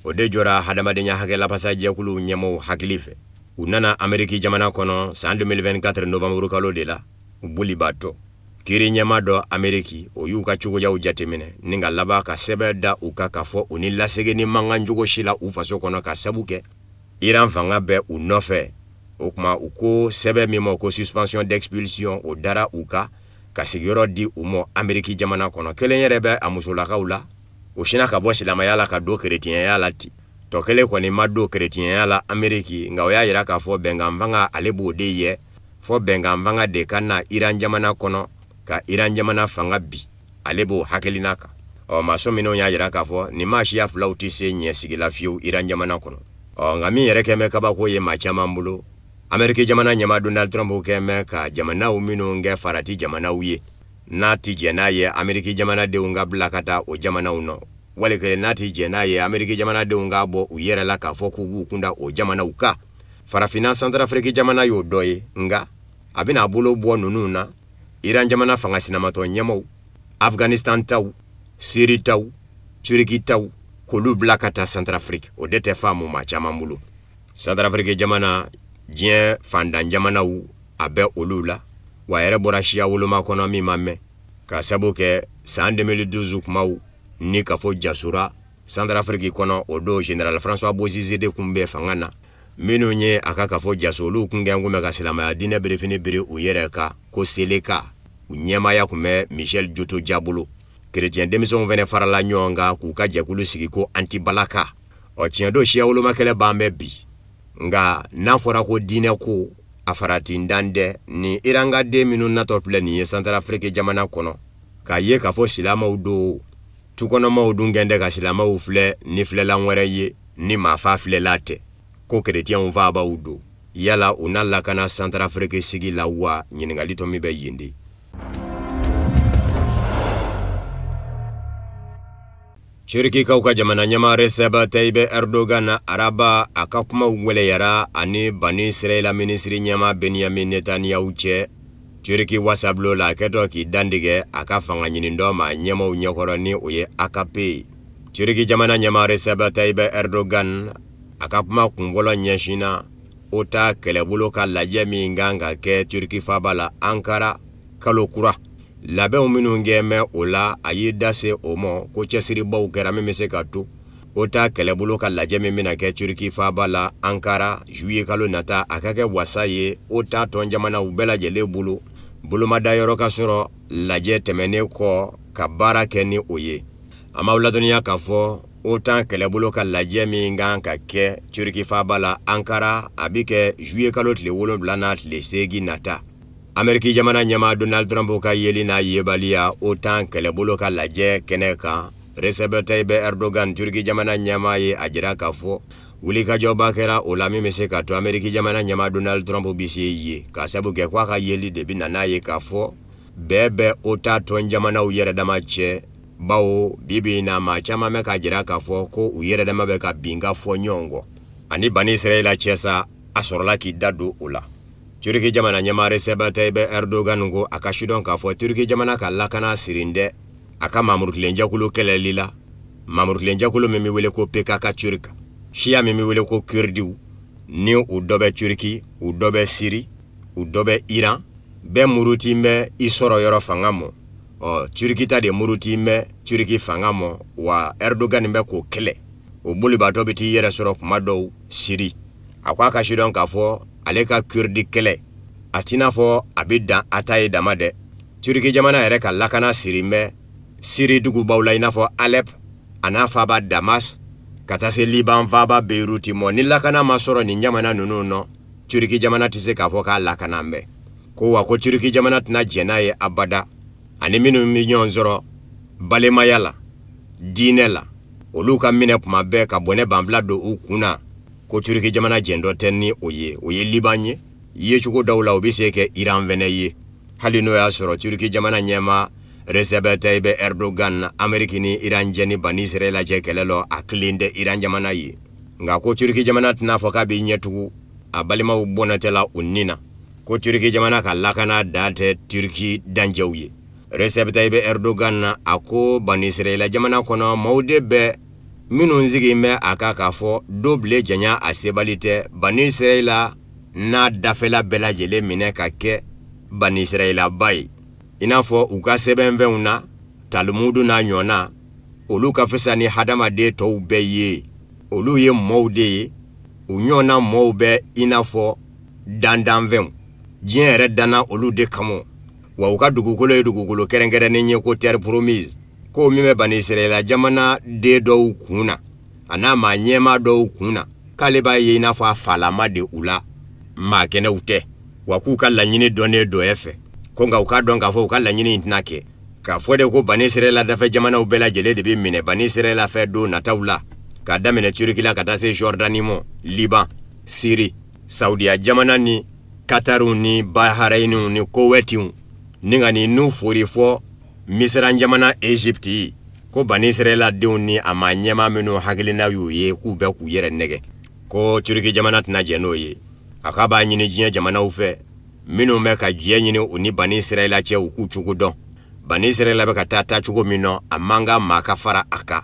o de jɔra hadamadenya hakɛ lafasajɛkuluw ɲɛmɔgɔw hakili fɛ. U nana Ameriki jamana kɔnɔ san 2024 novembre kalo de la, u bolibaatɔ. Kiri ɲɛmaa dɔ Ameriki, o y'u ka cogoyaw jateminɛ ni ka laban ka sɛbɛn da u kan k'a fɔ u ni laseginni man kan cogo si la u faso kɔnɔ, ka sabu kɛ Iran fanga bɛ u nɔfɛ. O tuma u ko sɛbɛn min ma ko suspension d'expulsion, o dara u kan ka sigiyɔrɔ di u ma Ameriki jamana kɔnɔ. Kelen yɛrɛ bɛ a musolakaw la, o sinna ka bɔ silamɛya la ka don kerecɛnya la ten. Tɔ kelen kɔni ma don kerecɛnya la Ameriki, nka o y'a jira k'a fɔ bɛnkan fanga ale b'o de ye, fɔ bɛnkan fanga de ka na Iran jamana kɔnɔ ka Iran jamana fanga bin, ale b'o hakilina kan. Ɔ maa sɔminenw y'a jira k'a fɔ nin maa siya filaw tɛ se ɲɛ sigi la fiyewu Iran jamana kɔnɔ. Ɔ nka min yɛrɛ kɛn bɛ kabako ye maa caman bolo, Ameriki jamana ɲɛmaa Donald Trump kɛn bɛ ka jamanaw minnu kɛ farati jamanaw ye, n'a tɛ jɛn n'a ye Ameriki jamanadenw ka bila ka taa o jamanaw nɔ, wali kelen n'a tɛ jɛn n'a ye Ameriki jamanadenw ka bɔ u yɛrɛ la k'a fɔ k'u b'u kunda o jamanaw kan. Farafinna Santarafiriki jamana y'o dɔ ye, nka a bɛna a bolo bɔ ninnu na, Iran jamana fanga sinamatɔn ɲɛmaaw, Afghanistan taw, Siri taw, Turiki taw, k'olu bila ka taa Santarafiriki, o de tɛ faamu maa caman bolo. Santarafiriki jamana, diɲɛ fantan jamanaw, a bɛ olu la, wa a yɛrɛ bɔra siya woloma kɔnɔ min ma mɛn, ka sabu kɛ san 2012 kumaw ni kafo jasora Santarafiriki kɔnɔ. O don Général François Bozizé de tun bɛ fanga na. Minnu ye a ka kafo jaso, olu kun kɛn kun bɛ ka silamɛya diinɛ birifini biri u yɛrɛ kan ko Seleka. U ɲɛmaaya tun bɛ Michel Djotodia bolo. Kerecɛn denmisɛnw fana farala ɲɔgɔn kan k'u ka jɛkulu sigi ko Anti-Balaka. Ɔ tiɲɛ don, siya woloma kɛlɛ b'an bɛ bi, nka n'a fɔra ko diinɛ ko a faratindan dɛ. Ni Iran ka den minnu natɔ filɛ nin ye Santarafiriki jamana kɔnɔ, k'a ye k'a fɔ silamɛw don, tukɔnɔmaw dun kɛn tɛ ka silamɛw filɛ ni filɛlan wɛrɛ ye ni maafa filɛla tɛ, ko kerecɛnw faabaw don, yala u na lakana Santarafiriki sigi la wa? Ɲininkali tɔ min bɛ yen de. Turikikaw ka jamana ɲɛmaa Recep Tayyip Erdogan na araba, a ka kumaw gwɛlɛyara ani Bani Israɛla minisiri ɲɛmaa Benyamin Netanyahu cɛ Turiki wasabulon la, a kɛtɔ k'i dantigɛ a ka fanga ɲinitɔn maa ɲɛmaaw ɲɛkɔrɔ, ni o ye AKP ye. Turiki jamana ɲɛmaa Recep Tayyip Erdogan, a ka kuma kunfɔlɔ ɲɛsinna OTAN kɛlɛbolo ka lajɛ min kan ka kɛ Turiki faaba la Ankara kalo kura, labɛnw minnu kɛn bɛ o la, a y'i da se o ma ko cɛsiribaw kɛra min bɛ se ka to OTAN kɛlɛbolo ka lajɛ min bɛna kɛ Turiki faaba la Ankara juillet kalo nata, a ka kɛ wasa ye OTAN tɔn jamanaw bɛɛ lajɛlen bolo, bolomadayɔrɔ ka sɔrɔ lajɛ tɛmɛnen kɔ ka baara kɛ ni o ye. An b'aw ladɔnniya k'a fɔ OTAN kɛlɛbolo ka lajɛ min kan ka kɛ Turiki faaba la Ankara, a bɛ kɛ juillet kalo tile 7 n'a tile 8 nata. Ameriki jamana ɲɛmaa Donald Trump ka yeli n'a yebaliya OTAN kɛlɛbolo ka lajɛ kɛnɛ kan, Recep Tayyip Erdogan, Turki jamana ɲɛmaa, ye a jira k'a fɔ wulikajɔba kɛra o la min bɛ se ka to Ameriki jamana ɲɛmaa Donald Trump bɛ se ye, k'a sabu kɛ k'a ka yeli de bɛ na n'a ye k'a fɔ bɛɛ bɛ OTAN tɔn jamanaw yɛrɛ dama cɛ, bawo bi bi in na maa caman bɛ k'a jira k'a fɔ ko u yɛrɛ dama bɛ ka binkan fɔ ɲɔgɔn kɔ ani Bani Israɛla cɛ sa. A sɔrɔla k'i da don o la. Turiki jamana ɲɛmaa Recep Tayyip Erdogan ko a ka sidɔn k'a fɔ Turiki jamana ka lakana sirin dɛ a ka maamurutilenjɛkulu kɛlɛli la, maamurutilenjɛkulu min bɛ wele ko PKK turc, siya min bɛ wele ko kurdiw, ni u dɔ bɛ Turiki, u dɔ bɛ Siri, u dɔ bɛ Iran, bɛɛ muruti bɛ i sɔrɔ yɔrɔ fanga mɔ. Ɔ Turiki ta de muruti bɛ Turiki fanga mɔ, wa Erdogan bɛ k'o kɛlɛ. O bolibaatɔ bɛ t'i yɛrɛ sɔrɔ kuma dɔw Siri. A ko a ka sidɔn k'a fɔ ale ka kurdi kɛlɛ a t'i n'a fɔ a bɛ dan a ta ye dama dɛ. Turiki jamana yɛrɛ ka lakana sirin bɛ Siri dugubaw la, i n'a fɔ Alep a n'a faaba Damas, ka taa se Liban faaba Beyrouth mɔ. Ni lakana ma sɔrɔ nin jamana ninnu nɔ, Turiki jamana tɛ se k'a fɔ k'a lakana bɛ ko wa, ko Turiki jamana tɛna jɛn n'a ye abada. Ani minnu bɛ ɲɔgɔn sɔrɔ balimaya la, diinɛ la, Olu ka minɛ kuma bɛɛ ka bɔnɛ banfula don u kun na, ko Turiki jamana jɛntɔ tɛ ni o ye. O ye Liban ye, yecogo dɔw la o bɛ se kɛ Iran fɛnɛ ye, hali n'o y'a sɔrɔ Turiki jamana ɲɛmaa Recep Tayyip Erdogan, Ameriki ni Iran cɛ ni Bani Israɛla cɛ kɛlɛ lɔ, a kelen tɛ Iran jamana ye. Nka ko Turiki jamana tɛna fɔ k'a b'i ɲɛtugu a balimaw bɔnɛtɛla u ni na, ko Turiki jamana ka lakana dan tɛ Turiki dancɛw ye. Recep Tayyip Erdogan a ko Bani Israɛla jamana kɔnɔ maaw de bɛ minnu sigilen bɛ a kan k'a fɔ don bile janya a sebali tɛ Bani Israɛla n'a dafɛla bɛɛ lajɛlen minɛ ka kɛ Bani Israɛla ba ye, i n'a fɔ u ka sɛbɛnfɛnw na Talmudu n'a ɲɔgɔnna, olu ka fisa ni hadamaden tɔw bɛɛ ye. Olu ye mɔɔw de ye, u ɲɔgɔnna mɔɔw bɛ i n'a fɔ dandanfɛnw, diɲɛ yɛrɛ danna olu de kama, wa u ka dugukolo ye dugukolo kɛrɛnkɛrɛnnen ye ko terre promise, ko min bɛ Bani Israɛla jamana den dɔw kun na, a n'a maa ɲɛmaa dɔw kun na, k'ale b'a ye i n'a fɔ a falama de u la, maa kɛnɛw tɛ, wa k'u ka laɲini dɔnnen don e fɛ, ko nka u k'a dɔn k'a fɔ u ka laɲini in tɛna kɛ. K'a fɔ de ko Bani Israɛla dafɛ jamanaw bɛɛ lajɛlen de bɛ minɛ Bani Israɛla fɛ don nataw la, k'a daminɛ Turki la ka taa se Jordanie mɔ, Liban, Syrie, Saudiya jamana ni Katariw ni Baharayiniw ni Kowɛtiw, ni ka nin nu fori fɔ Misiran jamana Egypte, ko Bani Israɛla denw ni a maa ɲɛmaa minnu hakilina y'u ye k'u bɛ k'u yɛrɛ nɛgɛ, ko Turki jamana tɛna jɛn n'o ye. A k'a b'a ɲini diɲɛ jamanaw fɛ minnu bɛ ka jɛ ɲini u ni Bani Israɛla cɛ, u k'u cogo dɔn. Bani Israɛla bɛ ka taa taacogo min nɔ, a man kan maa ka fara a kan.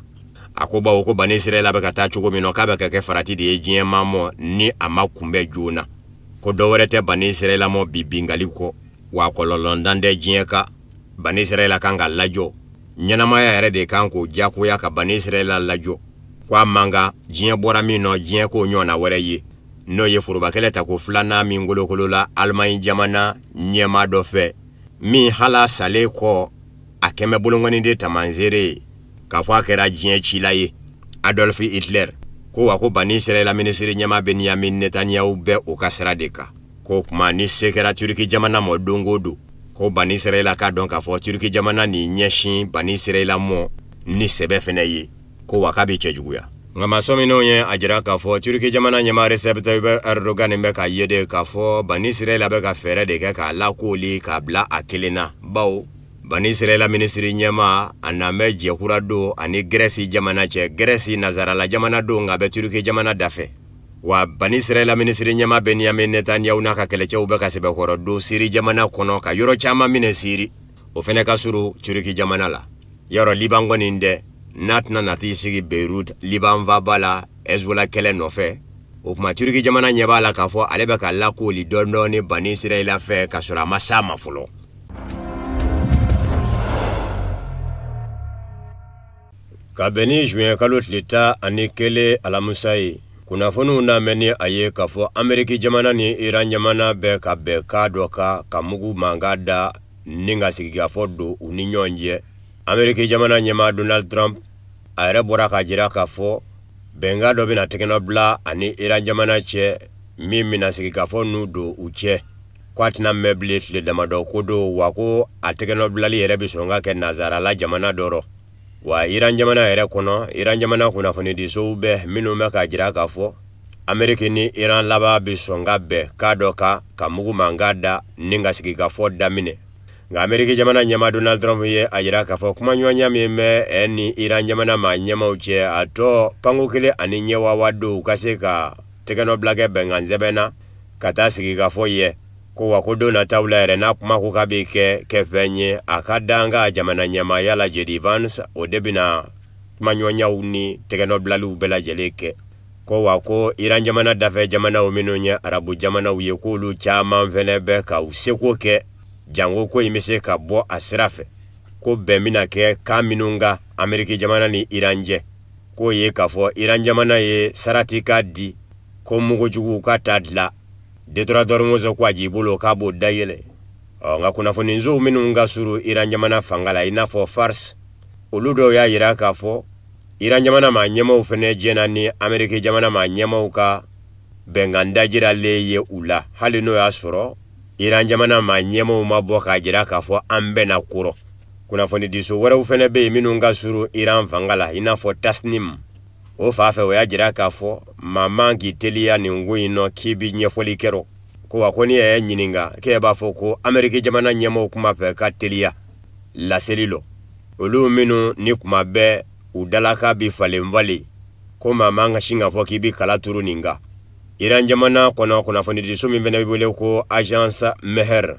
A ko bawo ko Bani Israɛla bɛ ka taa cogo min nɔ, k'a bɛ ka kɛ farati de ye diɲɛ maa mɔ ni a ma kunbɛn joona, ko dɔ wɛrɛ tɛ Bani Israɛla mɔ bi bingali kɔ, wa kɔlɔlɔntan tɛ diɲɛ kan. Bani Israɛla kan ka lajɔ, ɲɛnamaya yɛrɛ de kan k'o diyagoya ka Bani Israɛla lajɔ, ko a man kan diɲɛ bɔra min nɔ, diɲɛ k'o ɲɔgɔnna wɛrɛ ye, n'o ye forobakɛlɛ tako filanan min kolokolola Alimaɲi jamana ɲɛmaa dɔ fɛ, min hala salen kɔ a kɛmɛ bolonkɔni de tamaseere ye k'a fɔ a kɛra diɲɛ cila ye, Adolf Hitler. Ko wa ko Bani Israɛla minisiri ɲɛmaa Benyamin Netanyahu bɛ o ka sira de kan, k'o kuma ni se kɛra Turki jamana mɔ don o don, ko Bani Israɛla k'a dɔn k'a fɔ Turki jamana n'i ɲɛsin Bani Israɛla mɔ ni sɛbɛ fɛnɛ ye, ko wa k'a bɛ cɛjuguya. Nka maa sɔminenw ye a jira k'a fɔ Turki jamana ɲɛmaa Recep Tayyip Erdogan bɛ k'a ye de k'a fɔ Bani Israɛla bɛ ka fɛɛrɛ de kɛ k'a lakooli k'a bila a kelen na, bawo Bani Israɛla minisiri ɲɛmaa a nan bɛ jɛkura don ani Grèce jamana cɛ. Grèce nazarala jamana don, nka a bɛ Turki jamana dafɛ. Wa Bani Israɛla minisiri ɲɛmaa Benyamin Netanyahu n'a ka kɛlɛcɛw bɛ ka sɛbɛkɔrɔ don Siri jamana kɔnɔ ka yɔrɔ caman minɛ Siri, o fɛnɛ ka surun Turki jamana la. Yɔrɔ Liban kɔni dɛ, n'a tɛna na t'i sigi Beyrouth Liban faaba la Hezbollah kɛlɛ nɔfɛ. O tuma Turki jamana ɲɛ b'a la k'a fɔ ale bɛ ka lakooli dɔɔnin dɔɔnin Bani Israɛla fɛ k'a sɔrɔ a ma s'a ma fɔlɔ. Ka bɛn ni juin kalo tile 11 alamisa ye, kunnafoniw na mɛn ni a ye k'a fɔ Ameriki jamana ni Iran jamana bɛ ka bɛnkan dɔ kan ka mugu mankan da ni ka sigikafɔ don u ni ɲɔgɔn cɛ. Ameriki jamana ɲɛmaa Donald Trump a yɛrɛ bɔra k'a jira k'a fɔ bɛnkan dɔ bɛna tɛgɛnɔ bila ani Iran jamana cɛ min bɛna sigikafɔ n'u don u cɛ, ko a tɛna mɛn bilen tile damadɔ ko don, wa ko a tɛgɛnɔbilali yɛrɛ bɛ sɔn ka kɛ nazarala jamana dɔ rɔ. Wa Iran jamana yɛrɛ kɔnɔ, Iran jamana kunnafonidisow bɛ minnu bɛ k'a jira k'a fɔ Ameriki ni Iran laban bɛ sɔn ka bɛn kan dɔ kan ka mugu mankan da ni ka sigikafɔ daminɛ. Nka Ameriki jamana ɲɛmaa Donald Trump ye a jira k'a fɔ kumaɲɔgɔnya min bɛ ɛ ni Iran jamana maa ɲɛmaaw cɛ, a tɔ panko kelen ani ɲɛwawa don u ka se ka tɛgɛnɔbila kɛ bɛnkan sɛbɛn na ka taa sigikafɔ ye, ko wa ko don nataw la yɛrɛ n'a kuma ko k'a bɛ kɛ kɛfɛn ye, a ka dan ka jamana ɲɛmaaya la JD Vance, o de bɛna kumaɲɔgɔnyaw ni tɛgɛnɔbilaliw bɛɛ lajɛlen kɛ. Ko wa ko Iran jamana dafɛ jamanaw minnu ye arabu jamanaw ye, k'olu caman fɛnɛ bɛ ka u seko kɛ janko ko in bɛ se ka bɔ a sira fɛ, ko bɛn bɛna kɛ kan minnu kan Ameriki jamana ni Iran cɛ, k'o ye k'a fɔ Iran jamana ye sarati ka di ko mugujuguw ka taa dilan Détroit d'Ormuz ko a j'i bolo k'a b'o dayɛlɛ. Ɔ nka kunnafonisow minnu ka surun Iran jamana fanga la, i n'a fɔ Fars, olu dɔw y'a jira k'a fɔ Iran jamana maa ɲɛmaaw fana jɛnna ni Ameriki jamana maa ɲɛmaaw ka bɛnkan dajiralen ye u la, hali n'o y'a sɔrɔ Iran jamana maa ɲɛmaaw ma bɔ k'a jira k'a fɔ an bɛnna ko rɔ. Kunnafonidiso wɛrɛw fɛnɛ bɛ yen minnu ka surun Iran fanga la, i n'a fɔ Tasnim. O fan fɛ, o y'a jira k'a fɔ maa man k'i teliya nin ko in nɔ k'i bɛ ɲɛfɔli kɛ rɔ. Ko wa ko n'i y'a ɲininka k'e b'a fɔ ko Ameriki jamana ɲɛmɔgɔw kun b'a fɛ ka teliya laseli lɔ, olu minnu ni kuma bɛɛ u dalaka bi falen falen, ko maa man ka sin k'a fɔ k'i bɛ kala turu nin kan. Iran jamana kɔnɔ, kunnafonidiso min fɛnɛ bɛ wele ko Agence Mehr,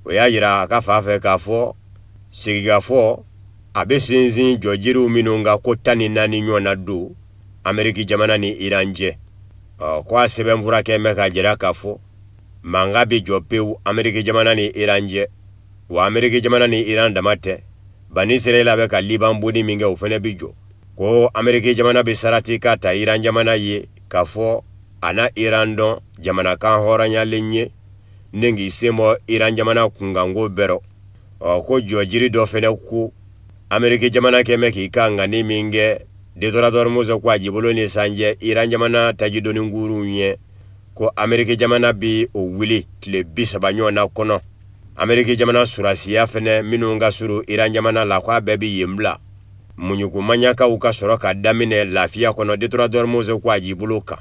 o y'a jira a ka fan fɛ k'a fɔ sigikafɔ a bɛ sinsin jɔjiriw minnu kan ko 14 ɲɔgɔnna don Ameriki jamana ni Iran cɛ. Ɔ ko a sɛbɛnfura kɛ bɛ k'a jira k'a fɔ mankan bɛ jɔ pewu Ameriki jamana ni Iran cɛ. Wa Ameriki jamana ni Iran dama tɛ, Bani Israɛla bɛ ka Liban bonni min kɛ, o fɛnɛ bɛ jɔ. Ko Ameriki jamana bɛ sarati ka ta Iran jamana ye k'a fɔ a na Iran dɔn jamana kan hɔrɔnyalen ye ni k'i sen bɔ Iran jamana kunkanko bɛɛ rɔ. Ɔ ko jɔjiri dɔ fɛnɛ ko Ameriki jamana kɛ bɛ k'i ka ŋani min kɛ détroit d'Ormuz ko a jibolo ni sanjɛ Iran jamana tajidoni kurunw ye, ko Ameriki jamana bi o wuli tile 30 ɲɔgɔnna kɔnɔ. Ameriki jamana surasiya fɛnɛ minnu ka surun Iran jamana la, k'a bɛɛ bi yen bila. Muɲukumaɲakaw ka sɔrɔ ka daminɛ lafiya kɔnɔ détroit d'Ormuz ko a jibolo kan.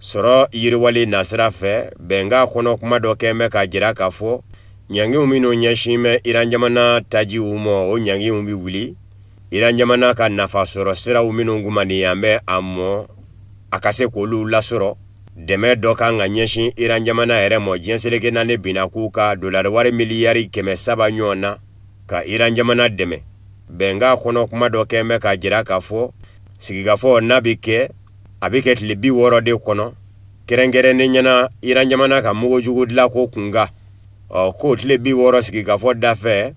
Sɔrɔ yiriwali nasira fɛ, bɛnkan kɔnɔ kuma dɔ kɛn bɛ k'a jira k'a fɔ ɲangiw minnu ɲɛsin bɛ Iran jamana tajiw ma, o ɲangiw bɛ wuli. Iran jamana ka nafa sɔrɔ siraw minnu kumaniya bɛ a mɔ, a ka se k'olu lasɔrɔ. Dɛmɛ dɔ kan ka ɲɛsin Iran jamana yɛrɛ mɔ diɲɛ seleke naani binna k'u ka dolari wari miliyari 300 ɲɔgɔn na ka Iran jamana dɛmɛ. Bɛnkan kɔnɔ kuma dɔ kɛn bɛ k'a jira k'a fɔ sigikafɔ n'a bɛ kɛ, a bɛ kɛ tile 60 de kɔnɔ, kɛrɛnkɛrɛnnenya na Iran jamana ka mugujugu dilanko kunkan. Ɔ k'o tile 60 sigikafɔ dafɛ,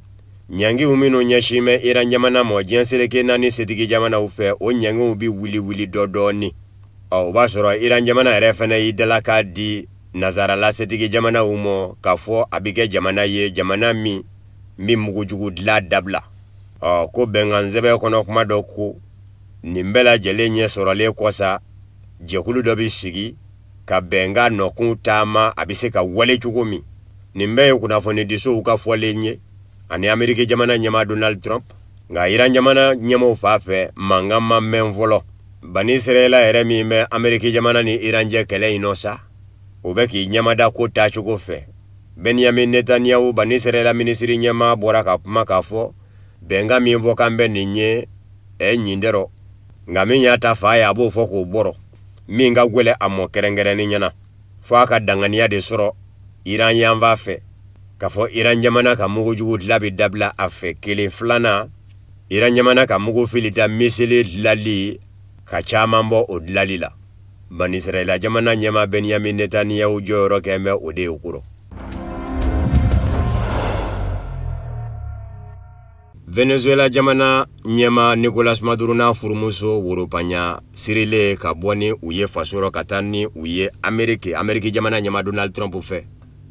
ɲangiw minnu ɲɛsin bɛ Iran jamana ma diɲɛ seleke naani setigi jamanaw fɛ, o ɲangiw bɛ wuli wuli dɔ dɔɔnin. Ɔ o b'a sɔrɔ Iran jamana yɛrɛ fana y'i dalaka di nazarala setigi jamanaw ma k'a fɔ a bɛ kɛ jamana ye, jamana min bɛ mugujugu dilan dabila. Ɔ ko bɛnkan sɛbɛn kɔnɔ kuma dɔ ko nin bɛɛ lajɛlen ɲɛ sɔrɔlen kɔ sa, jɛkulu dɔ bɛ sigi ka bɛnkan nɔkun taama, a bɛ se ka wale cogo min. Nin bɛɛ ye kunnafonidisow ka fɔlen ye ani Ameriki jamana ɲɛmaa Donald Trump. Nka Iran jamana ɲɛmaaw fan fɛ, mankan ma mɛn fɔlɔ. Bani Israɛla yɛrɛ min bɛ Ameriki jamana ni Iran cɛ kɛlɛ in nɔ sa, o bɛ k'i ɲɛmada ko taacogo fɛ. Benyamin Netanyahu, Bani Israɛla minisiri ɲɛmaa, bɔra ka kuma k'a fɔ bɛnkan min fɔ kan bɛ nin ye ɛ ɲin tɛ rɔ, nka min y'a ta fa ye, a b'o fɔ k'o bɔrɔ. Min ka gwɛlɛ a mɔ kɛrɛnkɛrɛnnen ɲɛna, fo a ka danganiya de sɔrɔ Iran yanfan fɛ k'a fɔ Iran jamana ka mugujugu dilan bɛ dabila a fɛ kelen. Filanan, Iran jamana ka mugu filita miseli dilali ka caman bɔ o dilali la. Bani Israɛla jamana ɲɛmaa Benyamin Netanyahu jɔyɔrɔ kɛn bɛ o de ye kɔrɔ. Venezuela jamana ɲɛmaa Nicolas Maduro n'a furumuso woropanya sirilen ka bɔ ni u ye faso rɔ ka taa ni u ye Ameriki, Ameriki jamana ɲɛmaa Donald Trump fɛ.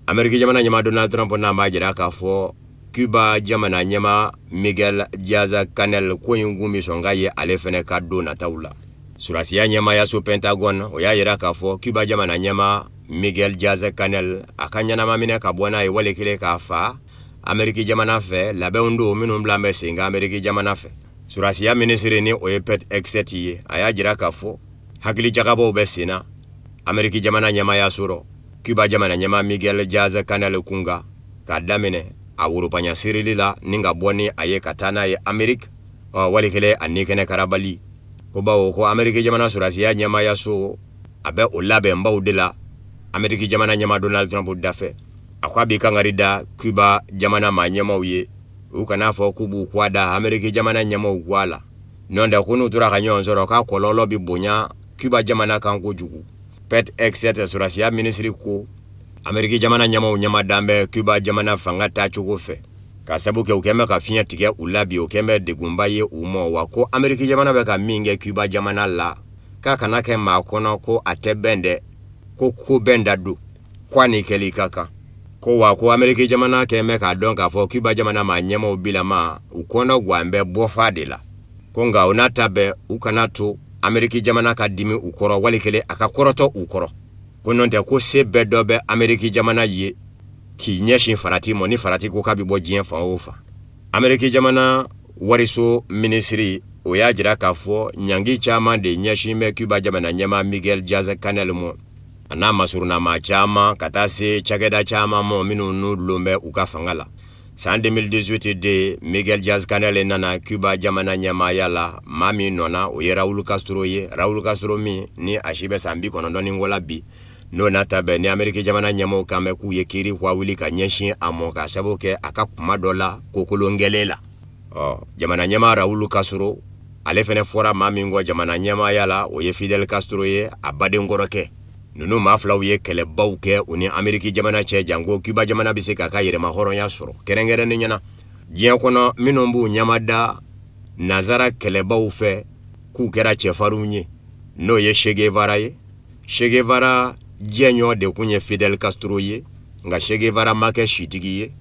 Ameriki jamana ɲɛmaa Donald Trump n'a b'a jira k'a fɔ Cuba jamana ɲɛmaa Miguel Diaz-Canel ko in kun bɛ sɔn ka ye ale fɛnɛ ka don nataw la. Surasiya ɲɛmaayaso Pentagone, o y'a jira k'a fɔ Cuba jamana ɲɛmaa Miguel Diaz-Canel, a ka ɲɛnama minɛ ka bɔ n'a ye wale kelen k'a fa Ameriki jamana fɛ, labɛnw don minnu bila bɛ sen kan Ameriki jamana fɛ. Surasiya minisiri, ni o ye Pete Hegseth ye, a y'a jira k'a fɔ hakili jagabɔw bɛ sen na Ameriki jamana ɲɛmaayaso rɔ Cuba jamana ɲɛmaa Miguel Diaz-Canel kunkan, k'a daminɛ a woropanya sirili la ni ka bɔ ni a ye ka taa n'a ye Ameriki, ɔ wali kelen a ni kɛnɛ karabali ko, bawo ko Ameriki jamana surasiya ɲɛmaayaso a bɛ o labɛnbaw de la Ameriki jamana ɲɛmaa Donald Trump dafɛ. A ko a b'i kangari da Cuba jamana maa ɲɛmaaw ye, u kan'a fɔ k'u b'u kwa da Ameriki jamana ɲɛmaaw kwa la, nɔntɛ ko n'u tora ka ɲɔgɔn sɔrɔ, k'a kɔlɔlɔ bɛ bonya Cuba jamana kan kojugu. Pete Hegseth, surasiya minisiri, ko Ameriki jamana ɲɛmaaw ɲɛmadan bɛ Cuba jamana fanga taacogo fɛ, ka sabu kɛ u kɛn bɛ ka fiɲɛ tigɛ u la bi, o kɛn bɛ degunba ye u ma. Wa ko Ameriki jamana bɛ ka min kɛ Cuba jamana la, k'a kana kɛ maa kɔnɔ ko a tɛ bɛn dɛ, ko ko bɛn da don, ko a ni kɛli ka kan. Ko wa ko Ameriki jamana kɛn bɛ k'a dɔn k'a fɔ Cuba jamana maa ɲɛmaaw bilama u kɔnɔ gan bɛ bɔfa de la, ko nka o n'a ta bɛɛ, u kana to Ameriki jamana ka dimi u kɔrɔ wali kelen a ka kɔrɔtɔ u kɔrɔ, ko nɔntɛ ko se bɛɛ dɔ bɛ Ameriki jamana ye k'i ɲɛsin farati ma ni farati ko k'a bɛ bɔ diɲɛ fan o fan. Ameriki jamana wariso minisiri o y'a jira k'a fɔ ɲangi caman de ɲɛsin bɛ Cuba jamana ɲɛmaa Miguel Diaz Canel ma, a n'a masurunnamaa caman, ka taa se cakɛda caman ma minnu n'u dulon bɛ u ka fanga la. San 2018 de Miguel Diaz Canel nana Cuba jamana ɲɛmaaya la. Maa min nɔ na, o ye Raul Castro ye. Raul Castro min ni a si bɛ san 90 ni kɔ la bi, n'o n'a ta bɛɛ ni Ameriki jamana ɲɛmaaw kan bɛ k'u ye kiiri kwa wuli ka ɲɛsin a ma ka sababu kɛ a ka kuma dɔ la kokolon gɛlɛn la. Ɔ jamana ɲɛmaa Raul Castro, ale fana fɔra maa min kɔ jamana ɲɛmaaya la, o ye Fidel Castro ye, a baden kɔrɔkɛ. Ninnu maa filaw ye kɛlɛbaw kɛ u ni Ameriki jamana cɛ, janko Cuba jamana bɛ se k'a ka yɛrɛmahɔrɔnya sɔrɔ kɛrɛnkɛrɛnnenya na diɲɛ kɔnɔ. Minnu b'u ɲɛmada nazara kɛlɛbaw fɛ k'u kɛra cɛfarinw ye, n'o ye Che Guevara ye. Che Guevara jɛɲɔgɔn de tun ye Fidel Castro ye, nka Che Guevara ma kɛ sitigi ye.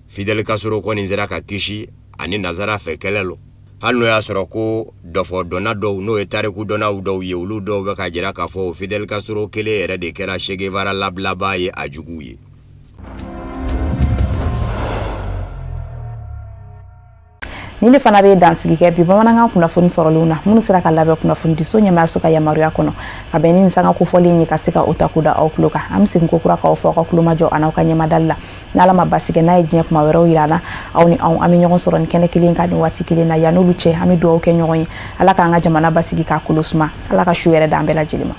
Fidel Castro kɔni sera ka kisi ani nazara fɛ kɛlɛ lɔ, hali n'o y'a sɔrɔ ko dɔfɔdɔnna dɔw, n'o ye tarikudɔnnaw dɔw ye, olu dɔw bɛ k'a jira k'a fɔ Fidel Castro kelen yɛrɛ de kɛra Che Guevara labilabaa ye a juguw ye. Nin de fana bɛ dansigi kɛ bi bamanankan kunnafoni sɔrɔlenw na, minnu sera ka labɛn kunnafonidiso ɲɛmaayaso ka yamaruya kɔnɔ, ka bɛn ni nin sanga kofɔlen ye, ka se ka o ta k'o da aw tulo kan. An bɛ segin kokura k'aw fɔ aw ka tulomajɔ an'aw ka ɲɛmadali la. N'Ala ma basi kɛ, n'a ye diɲɛ kuma wɛrɛw yira an na, aw ni anw an bɛ ɲɔgɔn sɔrɔ nin kɛnɛ kelen kan nin waati kelen na. Yan'olu cɛ, an bɛ dugawu kɛ ɲɔgɔn ye. Ala k'an ka jamana basigi, k'a kolo suma. Ala ka su hɛrɛ d'an bɛɛ lajɛlen ma.